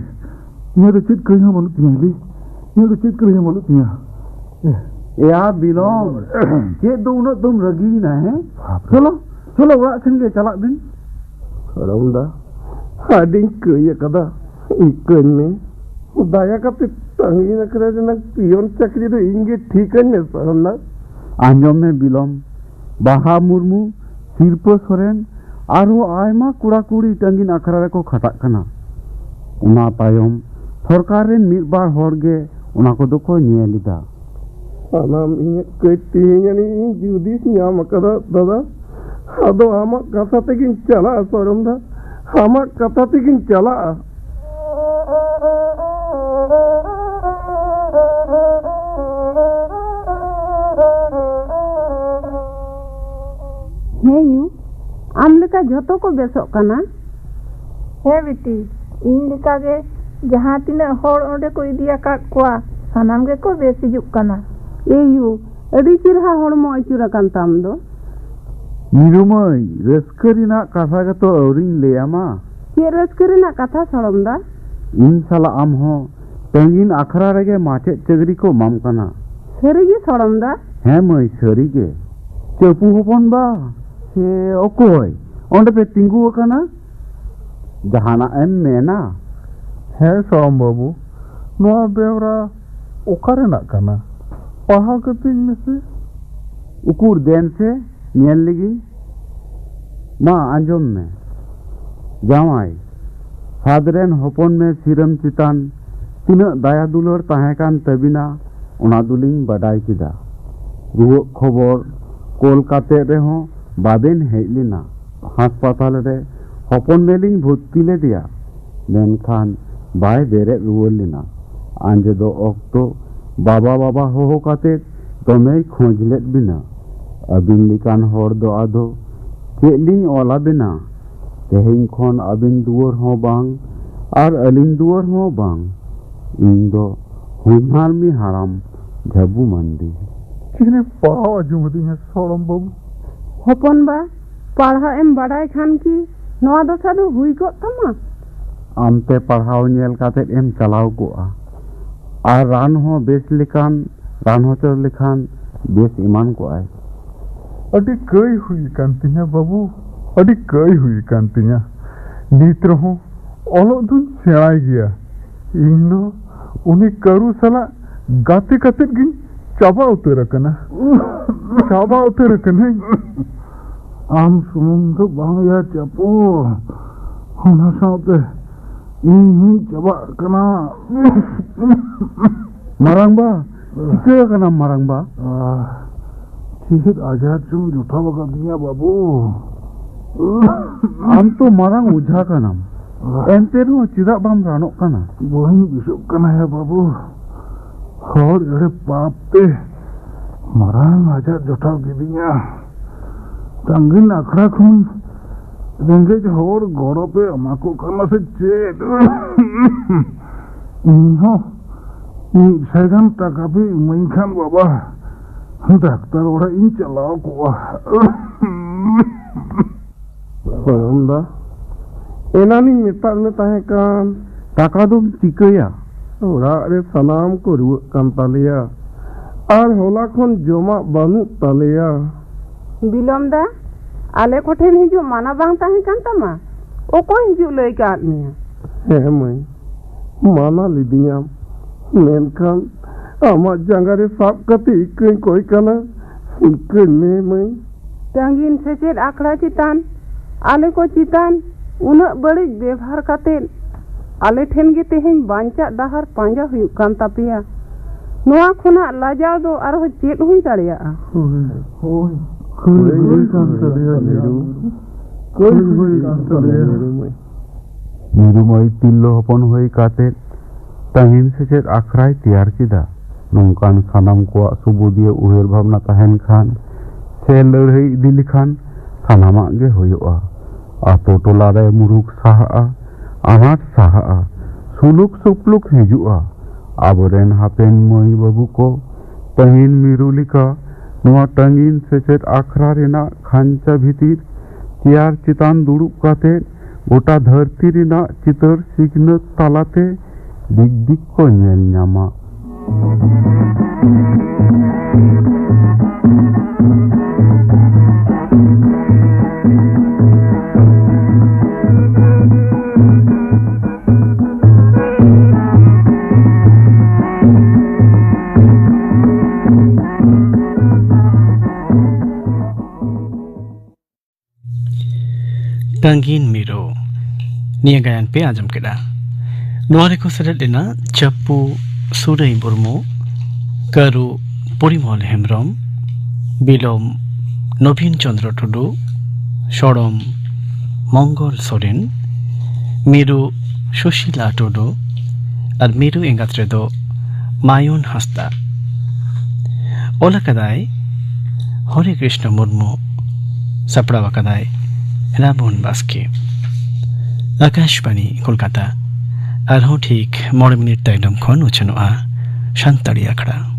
ᱤᱧᱟᱹᱜ ᱫᱚ ᱪᱮᱫ ᱠᱟᱹᱢᱤ ᱦᱚᱸ ᱵᱟᱹᱱᱩᱜ ᱛᱤᱧᱟᱹ ᱦᱤᱞᱤ, ᱤᱧᱟᱹᱜ ᱫᱚ ᱪᱮᱫ ᱠᱟᱹᱢᱤ ᱦᱚᱸ ᱵᱟᱹᱱᱩᱜ ᱛᱤᱧᱟᱹ᱾ ᱮᱭᱟ ᱵᱤᱞᱚᱢ, ᱪᱮᱫ ᱫᱚ ᱩᱱᱟᱹᱜ ᱫᱚᱢ ᱨᱟᱹᱜᱤᱭᱮᱱᱟ, ᱦᱮᱸ? ᱪᱚᱞᱚ, ᱪᱚᱞᱚ ᱚᱲᱟᱜ ᱥᱮᱱ ᱜᱮ ᱪᱟᱞᱟᱜ ᱵᱤᱱ᱾ ᱥᱚᱲᱚᱢ ᱫᱟ, ᱟᱹᱰᱤᱧ ᱠᱟᱹᱭ ᱟᱠᱟᱫᱟ, ᱤᱠᱟᱹᱧ ᱢᱮ᱾ ᱫᱟᱭᱟ ᱠᱟᱛᱮ ᱴᱟᱺᱜᱤ ᱟᱠᱷᱲᱟ ᱨᱮᱱᱟᱜ ᱯᱤᱭᱚᱱ ᱪᱟᱹᱠᱨᱤ ᱫᱚ ᱤᱧ ᱜᱮ ᱴᱷᱤᱠᱟᱹᱧ ᱢᱮ ᱥᱚᱲᱚᱢ ᱫᱟ᱾ ᱟᱸᱡᱚᱢ ᱢᱮ ᱵᱤᱞᱚᱢ, ᱵᱟᱦᱟ ᱢᱩᱨᱢᱩ, ᱥᱤᱨᱯᱟᱹ ᱥᱚᱨᱮᱱ, ᱟᱨᱦᱚᱸ ᱟᱭᱢᱟ ᱠᱚᱲᱟ ᱠᱩᱲᱤ ᱴᱟᱺᱜᱤᱱ ᱟᱠᱷᱲᱟ ᱨᱮᱠᱚ ᱠᱷᱟᱴᱟᱜ ᱠᱟᱱᱟ᱾ ᱚᱱᱟ ᱛᱟᱭᱚᱢ ᱥᱚᱨᱠᱟᱨ ᱨᱮᱱ ᱢᱤᱫ ᱵᱟᱨ ᱦᱚᱲ ᱜᱮ ᱚᱱᱟ ᱠᱚᱫᱚ ᱠᱚ ᱧᱮᱞ ᱮᱫᱟ᱾ ᱥᱟᱱᱟᱢ ᱤᱧᱟᱹᱜ ᱠᱟᱹᱡ ᱛᱮᱦᱮᱧ ᱟᱹᱱᱤᱡ ᱤᱧ ᱡᱩᱫᱤᱥ ᱧᱟᱢ ᱟᱠᱟᱫᱟ ᱫᱟᱫᱟ, ᱟᱫᱚ ᱟᱢᱟᱜ ᱠᱟᱛᱷᱟ ᱛᱮᱜᱤᱧ ᱪᱟᱞᱟᱜᱼᱟ ᱥᱚᱨᱚᱢ ᱫᱟ, ᱟᱢᱟᱜ ᱠᱟᱛᱷᱟ ᱛᱮᱜᱤᱧ ᱪᱟᱞᱟᱜᱼᱟ᱾ ᱦᱮᱸ ᱭᱩ, ᱟᱢ ᱞᱮᱠᱟ ᱡᱷᱚᱛᱚ ᱠᱚ ᱵᱮᱥᱚᱜ ᱠᱟᱱᱟ᱾ ᱦᱮᱸ ᱵᱤᱴᱤ, ᱤᱧ ᱞᱮᱠᱟᱜᱮ ᱡᱟᱦᱟᱸ ᱛᱤᱱᱟᱹᱜ ᱦᱚᱲ ᱚᱸᱰᱮ ᱠᱚ ᱤᱫᱤ ᱟᱠᱟᱫ ᱠᱚᱣᱟ, ᱥᱟᱱᱟᱢ ᱜᱮᱠᱚ ᱵᱮᱥ ᱦᱤᱡᱩᱜ ᱠᱟᱱᱟ᱾ ᱮ ᱭᱩ, ᱟᱹᱰᱤ ᱪᱮᱨᱦᱟ ᱦᱚᱲᱢᱚ ᱟᱹᱪᱩᱨ ᱟᱠᱟᱱ ᱛᱟᱢ ᱫᱚ᱾ ᱢᱤᱨᱩ ᱢᱟᱹᱭ, ᱨᱟᱹᱥᱠᱟᱹ ᱨᱮᱱᱟᱜ ᱠᱟᱛᱷᱟ ᱜᱮᱛᱚ ᱟᱹᱣᱨᱤᱧ ᱞᱟᱹᱭ ᱟᱢᱟ᱾ ᱪᱮᱫ ᱨᱟᱹᱥᱠᱟᱹ ᱨᱮᱱᱟᱜ ᱠᱟᱛᱷᱟ ᱥᱚᱲᱚᱢ ᱫᱟ? ᱤᱧ ᱥᱟᱞᱟᱜ ᱟᱢ ᱦᱚᱸ ᱴᱟᱺᱜᱤᱱ ᱟᱠᱷᱲᱟ ᱨᱮᱜᱮ ᱢᱟᱪᱮᱫ ᱪᱟᱹᱠᱨᱤ ᱠᱚ ᱮᱢᱟᱢ ᱠᱟᱱᱟ᱾ ᱥᱟᱹᱨᱤ ᱜᱮ ᱥᱚᱲᱚᱢ ᱫᱟ? ᱦᱮᱸ ᱢᱟᱹᱭ, ᱥᱟᱹᱨᱤ ᱜᱮ᱾ ᱪᱟᱹᱯᱩ ᱦᱚᱯᱚᱱ ᱵᱟ, ᱥᱮ ᱚᱠᱚᱭ ᱚᱸᱰᱮ ᱯᱮ ᱛᱤᱸᱜᱩ ᱟᱠᱟᱱᱟ? ᱡᱟᱦᱟᱱᱟᱜ ᱮᱢ ᱢᱮᱱᱟ? ᱦᱮᱸ ᱥᱚᱲᱚᱢ ᱵᱟᱹᱵᱩ, ᱱᱚᱣᱟ ᱵᱮᱣᱨᱟ ᱚᱠᱟ ᱨᱮᱱᱟᱜ ᱠᱟᱱᱟ? ᱯᱟᱲᱦᱟᱣ ᱠᱟᱹᱛᱤᱧ ᱢᱮᱥᱮ᱾ ᱩᱠᱩᱨ, ᱫᱮᱱ ᱥᱮ ᱧᱮᱞ ᱞᱮᱜᱤᱧ᱾ ᱢᱟ ᱟᱸᱡᱚᱢ ᱢᱮ ᱡᱟᱶᱟᱭ, ᱥᱟᱫᱽ ᱨᱮᱱ ᱦᱚᱯᱚᱱ ᱢᱮ ᱥᱤᱨᱟᱹᱢ ᱪᱮᱛᱟᱱ ᱛᱤᱱᱟᱹᱜ ᱫᱟᱭᱟ ᱫᱩᱞᱟᱹᱲ ᱛᱟᱦᱮᱸ ᱠᱟᱱ ᱛᱟᱹᱵᱤᱱᱟ, ᱚᱱᱟ ᱫᱚᱞᱤᱧ ᱵᱟᱰᱟᱭ ᱠᱮᱫᱟ᱾ ᱨᱩᱣᱟᱹᱜ ᱠᱷᱚᱵᱚᱨ ᱠᱳᱞ ᱠᱟᱛᱮ ᱨᱮᱦᱚᱸ ᱵᱟᱵᱮᱱ ᱦᱮᱡ ᱞᱮᱱᱟ᱾ ᱦᱟᱥᱯᱟᱛᱟᱞ ᱨᱮ ᱦᱚᱯᱚᱱ ᱢᱮᱞᱤᱧ ᱵᱷᱚᱨᱛᱤ ᱞᱮᱫᱮᱭᱟ, ᱢᱮᱱᱠᱷᱟᱱ ᱵᱟᱭ ᱵᱮᱨᱮᱫ ᱨᱩᱣᱟᱹᱲ ᱞᱮᱱᱟ᱾ ᱟᱸᱡᱮᱫᱚᱜ ᱚᱠᱛᱚ ᱵᱟᱵᱟ ᱵᱟᱵᱟ ᱦᱚᱦᱚ ᱠᱟᱛᱮ ᱫᱚᱢᱮᱭ ᱠᱷᱚᱡᱽ ᱞᱮᱫ ᱵᱤᱱᱟ᱾ ᱟᱹᱵᱤᱱ ᱞᱮᱠᱟᱱ ᱦᱚᱲ ᱫᱚ ᱟᱫᱚ ᱪᱮᱫ ᱞᱤᱧ ᱚᱞ ᱟᱵᱮᱱᱟ? ᱛᱮᱦᱮᱧ ᱠᱷᱚᱱ ᱟᱹᱵᱤᱱ ᱫᱩᱣᱟᱹᱨ ᱦᱚᱸ ᱵᱟᱝ ᱟᱨ ᱟᱹᱞᱤᱧ ᱫᱩᱣᱟᱹᱨ ᱦᱚᱸ ᱵᱟᱝ᱾ ᱤᱧ ᱫᱚ ᱦᱚᱧᱦᱟᱨ ᱢᱤ ᱦᱟᱲᱟᱢ ᱡᱷᱟᱹᱵᱩ ᱢᱟᱱᱰᱤ᱾ ᱪᱮᱫ ᱮ ᱯᱟᱲᱦᱟᱣ ᱟᱸᱡᱚᱢ ᱟᱹᱫᱤᱧᱟ ᱥᱚᱲᱚᱢ ᱵᱟᱹᱵᱩ? ᱦᱚᱯᱚᱱ ᱵᱟ, ᱯᱟᱲᱦᱟᱜ ᱮᱢ ᱵᱟᱰᱟᱭ ᱠᱷᱟᱱ ᱠᱤ ᱱᱚᱣᱟ ᱫᱚᱥᱟ ᱫᱚ ᱦᱩᱭ ᱠᱚᱜ ᱛᱟᱢᱟ? ᱟᱢᱛᱮ ᱯᱟᱲᱦᱟᱣ ᱧᱮᱞ ᱠᱟᱛᱮᱫ ᱮᱢ ᱪᱟᱞᱟᱣ ᱠᱚᱜᱼᱟ᱾ ᱟᱨ ᱨᱟᱱ ᱦᱚᱸ ᱵᱮᱥ ᱞᱮᱠᱟᱱ ᱨᱟᱱ ᱦᱚᱪᱚ ᱞᱮᱠᱷᱟᱱ ᱵᱮᱥ ᱮᱢᱟᱱ ᱠᱚᱜᱼᱟᱭ᱾ ᱟᱹᱰᱤ ᱠᱟᱹᱭ ᱦᱩᱭ ᱟᱠᱟᱱ ᱛᱤᱧᱟ ᱵᱟᱹᱵᱩ, ᱟᱹᱰᱤ ᱠᱟᱹᱭ ᱦᱩᱭ ᱟᱠᱟᱱ ᱛᱤᱧᱟ᱾ ᱱᱤᱛ ᱨᱮᱦᱚᱸ ᱚᱞᱚᱜ ᱫᱩᱧ ᱥᱮᱬᱟᱭ ᱜᱮᱭᱟ᱾ ᱤᱧ ᱫᱚ ᱩᱱᱤ ᱠᱟᱹᱨᱩ ᱥᱟᱞᱟᱜ ᱜᱟᱛᱮ ᱠᱟᱛᱮᱫ ᱜᱤᱧ ᱪᱟᱵᱟ ᱩᱛᱟᱹᱨ ᱟᱠᱟᱱᱟ᱾ ᱪᱟᱵᱟ ᱩᱛᱟᱹᱨ ᱟᱠᱟᱱᱟᱹᱧ᱾ ᱟᱢ ᱥᱩᱢᱩᱝ ᱫᱚ ᱵᱟᱝ ᱭᱟ ᱪᱟᱯᱚ, ᱚᱱᱟ ᱥᱟᱶᱛᱮ ᱤᱧ ᱦᱚᱸᱧ ᱪᱟᱵᱟᱜ ᱠᱟᱱᱟ᱾ ᱢᱟᱨᱟᱝᱵᱟ, ᱪᱤᱠᱟᱹ ᱟᱠᱟᱱᱟᱢ ᱢᱟᱨᱟᱝᱵᱟ? ᱟᱦ, ᱪᱮᱫ ᱟᱡᱟᱨ ᱪᱚᱢ ᱡᱚᱴᱟᱣ ᱟᱠᱟᱫᱤᱧᱟ ᱵᱟᱹᱵᱩ᱾ ᱟᱢ ᱛᱚ ᱢᱟᱨᱟᱝ ᱚᱡᱷᱟ ᱠᱟᱱᱟᱢ, ᱮᱱᱛᱮ ᱨᱮᱦᱚᱸ ᱪᱮᱫᱟᱜ ᱵᱟᱢ ᱨᱟᱱᱚᱜ ᱠᱟᱱᱟ? ᱵᱟᱹᱧ ᱵᱮᱥᱚᱜ ᱠᱟᱱᱟ ᱭᱟ ᱵᱟᱹᱵᱩ, ᱦᱚᱲ ᱮᱲᱮ ᱯᱟᱯ ᱛᱮ ᱢᱟᱨᱟᱝ ᱟᱡᱟᱨ ᱡᱚᱴᱟᱣ ᱠᱤᱫᱤᱧᱟ᱾ ᱴᱟᱺᱜᱤᱱ ᱟᱠᱷᱲᱟ ᱠᱷᱚᱱ ᱨᱮᱸᱜᱮᱡ ᱦᱚᱲ ᱜᱚᱲᱚ ᱯᱮ ᱮᱢᱟ ᱠᱚ ᱠᱟᱱᱟ ᱥᱮ ᱪᱮᱫ? ᱤᱧ ᱦᱚᱸ ᱢᱤᱫ ᱥᱟᱭ ᱜᱟᱱ ᱴᱟᱠᱟ ᱯᱮ ᱤᱢᱟᱹᱧ ᱠᱷᱟᱱ ᱵᱟᱵᱟ, ᱰᱟᱠᱛᱟᱨ ᱚᱲᱟᱜ ᱤᱧ ᱪᱟᱞᱟᱣ ᱠᱚᱜᱼᱟ᱾ ᱦᱚᱭᱚᱢ ᱫᱟ, ᱮᱱᱟᱱᱤᱧ ᱢᱮᱛᱟᱫ ᱢᱮ ᱛᱟᱦᱮᱸ ᱠᱟᱱ᱾ ᱴᱟᱠᱟ ᱫᱚᱢ ᱪᱤᱠᱟᱹᱭᱟ? ᱚᱲᱟᱜ ᱨᱮ ᱥᱟᱱᱟᱢ ᱠᱚ ᱨᱩᱣᱟᱹᱜ ᱠᱟᱱ ᱛᱟᱞᱮᱭᱟ, ᱟᱨ ᱦᱚᱞᱟ ᱠᱷᱚᱱ ᱡᱚᱢᱟᱜ ᱵᱟᱹᱱᱩᱜ ᱛᱟᱞᱮᱭᱟ᱾ ᱵᱤᱞᱚᱢ ᱫᱟ, ᱟᱞᱮ ᱠᱚᱴᱷᱮᱱ ᱦᱤᱡᱩᱜ ᱢᱟᱱᱟ ᱵᱟᱝ ᱛᱟᱦᱮᱸ ᱠᱟᱱ ᱛᱟᱢᱟ? ᱚᱠᱚᱭ ᱦᱤᱡᱩᱜ ᱞᱟᱹᱭ ᱠᱟᱫ ᱢᱮᱭᱟ? ᱦᱮᱸ ᱢᱟᱹᱭ, ᱢᱟᱱᱟ ᱞᱤᱫᱤᱧᱟᱢ, ᱢᱮᱱᱠᱷᱟᱱ ᱟᱢᱟᱜ ᱡᱟᱸᱜᱟ ᱨᱮ ᱥᱟᱵ ᱠᱟᱛᱮ ᱤᱠᱟᱹᱧ ᱠᱚᱭ ᱠᱟᱱᱟ, ᱤᱠᱟᱹᱧ ᱢᱮ ᱢᱟᱹᱭ᱾ ᱴᱟᱺᱜᱤᱱ ᱥᱮᱪᱮᱫ ᱟᱠᱷᱲᱟ ᱪᱮᱛᱟᱱ, ᱟᱞᱮ ᱠᱚ ᱪᱮᱛᱟᱱ ᱩᱱᱟᱹᱜ ᱵᱟᱹᱲᱤᱡ ᱵᱮᱵᱷᱟᱨ ᱠᱟᱛᱮ ᱟᱞᱮ ᱴᱷᱮᱱ ᱜᱮ ᱛᱮᱦᱮᱧ ᱵᱟᱧᱪᱟᱜ ᱰᱟᱦᱟᱨ ᱯᱟᱸᱡᱟ ᱦᱩᱭᱩᱜ ᱠᱟᱱ ᱛᱟᱯᱮᱭᱟ᱾ ᱱᱚᱣᱟ ᱠᱷᱚᱱᱟᱜ ᱞᱟᱡᱟᱣ ᱫᱚ ᱟᱨᱦᱚᱸ ᱪᱮᱫ ᱦᱩᱭ ᱫᱟᱲᱮᱭᱟᱜᱼᱟ? ᱦᱳᱭ, ᱦᱳᱭ, ᱦᱳᱭ, ᱦᱩᱭ ᱠᱟᱱ ᱛᱟᱞᱮᱭᱟ, ᱢᱤᱨᱩ᱾ ᱦᱳᱭ, ᱦᱩᱭ ᱠᱟᱱ ᱛᱟᱞᱮᱭᱟ᱾ ᱢᱤᱨᱩ ᱢᱟᱹᱭ᱾ ᱢᱤᱨᱩ ᱢᱟᱹᱭ ᱛᱤᱨᱞᱟᱹ ᱦᱚᱯᱚᱱ ᱦᱩᱭ ᱠᱟᱛᱮ ᱛᱟᱹᱦᱤᱱ ᱥᱮᱪᱮᱫ ᱟᱠᱷᱲᱟᱭ ᱛᱮᱭᱟᱨ ᱠᱮᱫᱟ᱾ ᱱᱚᱝᱠᱟᱱ ᱥᱟᱱᱟᱢ ᱠᱚᱣᱟᱜ ᱥᱩᱵᱩᱫᱤᱭᱟᱹ ᱩᱭᱦᱟᱹᱨ ᱵᱷᱟᱵᱽᱱᱟ ᱛᱟᱦᱮᱱ ᱠᱷᱟᱱ ᱥᱮ ᱞᱟᱹᱲᱦᱟᱹᱭ ᱤᱫᱤ ᱞᱮᱠᱷᱟᱱ ᱥᱟᱱᱟᱢᱟᱜ ᱜᱮ ᱦᱩᱭᱩᱜᱼᱟ᱾ ᱟᱛᱳ ᱴᱚᱞᱟ ᱨᱮ ᱢᱩᱨᱩᱠ ᱥᱟᱦᱟᱜᱼᱟ, ᱟᱱᱟᱴ ᱥᱟᱦᱟᱜᱼᱟ, ᱥᱩᱞᱩᱠ ᱥᱩᱯᱞᱩᱠ ᱦᱤᱡᱩᱜᱼᱟ᱾ ᱟᱵᱚᱨᱮᱱ ᱦᱟᱯᱮᱱ ᱢᱟᱹᱭ ᱵᱟᱹᱵᱩ ᱠᱚ ᱛᱟᱹᱦᱤᱱ ᱢᱤᱨᱩ ᱞᱮᱠᱟ ᱱᱚᱣᱟ ᱴᱟᱺᱜᱤᱱ ᱥᱮᱪᱮᱫ ᱟᱠᱷᱲᱟ ᱨᱮᱱᱟᱜ ᱠᱷᱟᱧᱪᱟ ᱵᱷᱤᱛᱤᱨ ᱪᱮᱭᱟᱨ ᱪᱮᱛᱟᱱ ᱫᱩᱲᱩᱵ ᱠᱟᱛᱮ ᱜᱚᱴᱟ ᱫᱷᱟᱹᱨᱛᱤ ᱨᱮᱱᱟᱜ ᱪᱤᱛᱟᱹᱨ ᱥᱤᱠᱷᱱᱟᱹᱛ ᱛᱟᱞᱟᱛᱮ ᱫᱤᱠ ᱫᱤᱠ ᱠᱚ ᱧᱮᱞ ᱧᱟᱢᱟ᱾ ᱴᱟᱝᱜᱤᱱ ᱢᱤᱨᱩ᱾ ᱱᱤᱭᱟᱹ ᱜᱟᱭᱟᱱ ᱯᱮ ᱟᱸᱡᱚᱢ ᱠᱮᱫᱟ᱾ ᱱᱚᱣᱟ ᱨᱮᱠᱚ ᱥᱮᱞᱮᱫ ᱞᱮᱱᱟ ᱪᱟᱯᱯᱩ ᱥᱩᱨᱟᱹᱭ ᱢᱩᱨᱢᱩ, ᱠᱟᱹᱨᱩ ᱯᱚᱨᱤᱢᱚᱞ ᱦᱮᱢᱵᱨᱚᱢ, ᱵᱤᱞᱚᱢ ᱱᱚᱵᱤᱱ ᱪᱚᱸᱫᱽᱨᱚ ᱴᱩᱰᱩ, ᱥᱚᱲᱚᱢ ᱢᱚᱝᱜᱚᱞ ᱥᱚᱨᱮᱱ, ᱢᱤᱨᱩ ᱥᱩᱥᱤᱞᱟ ᱴᱩᱰᱩ ᱟᱨ ᱢᱤᱨᱩ ᱮᱸᱜᱟᱛ ᱨᱮᱫᱚ ᱢᱟᱭᱚᱱ ᱦᱟᱸᱥᱫᱟ᱾ ᱚᱞ ᱟᱠᱟᱫᱟᱭ ᱦᱚᱨᱮ ᱠᱨᱤᱥᱱᱚ ᱢᱩᱨᱢᱩ, ᱥᱟᱯᱲᱟᱣ ᱟᱠᱟᱫᱟᱭ ᱨᱟᱵᱚᱱ ᱵᱟᱥᱠᱮ᱾ ᱟᱠᱟᱥᱵᱟᱬᱤ ᱠᱳᱞᱠᱟᱛᱟ᱾ ᱟᱨᱦᱚᱸ ᱴᱷᱤᱠ ᱢᱚᱬᱮ ᱢᱤᱱᱤᱴ ᱛᱟᱭᱱᱚᱢ ᱠᱷᱚᱱ ᱩᱪᱷᱟᱹᱱᱚᱜᱼᱟ ᱥᱟᱱᱛᱟᱲᱤ ᱟᱠᱷᱲᱟ᱾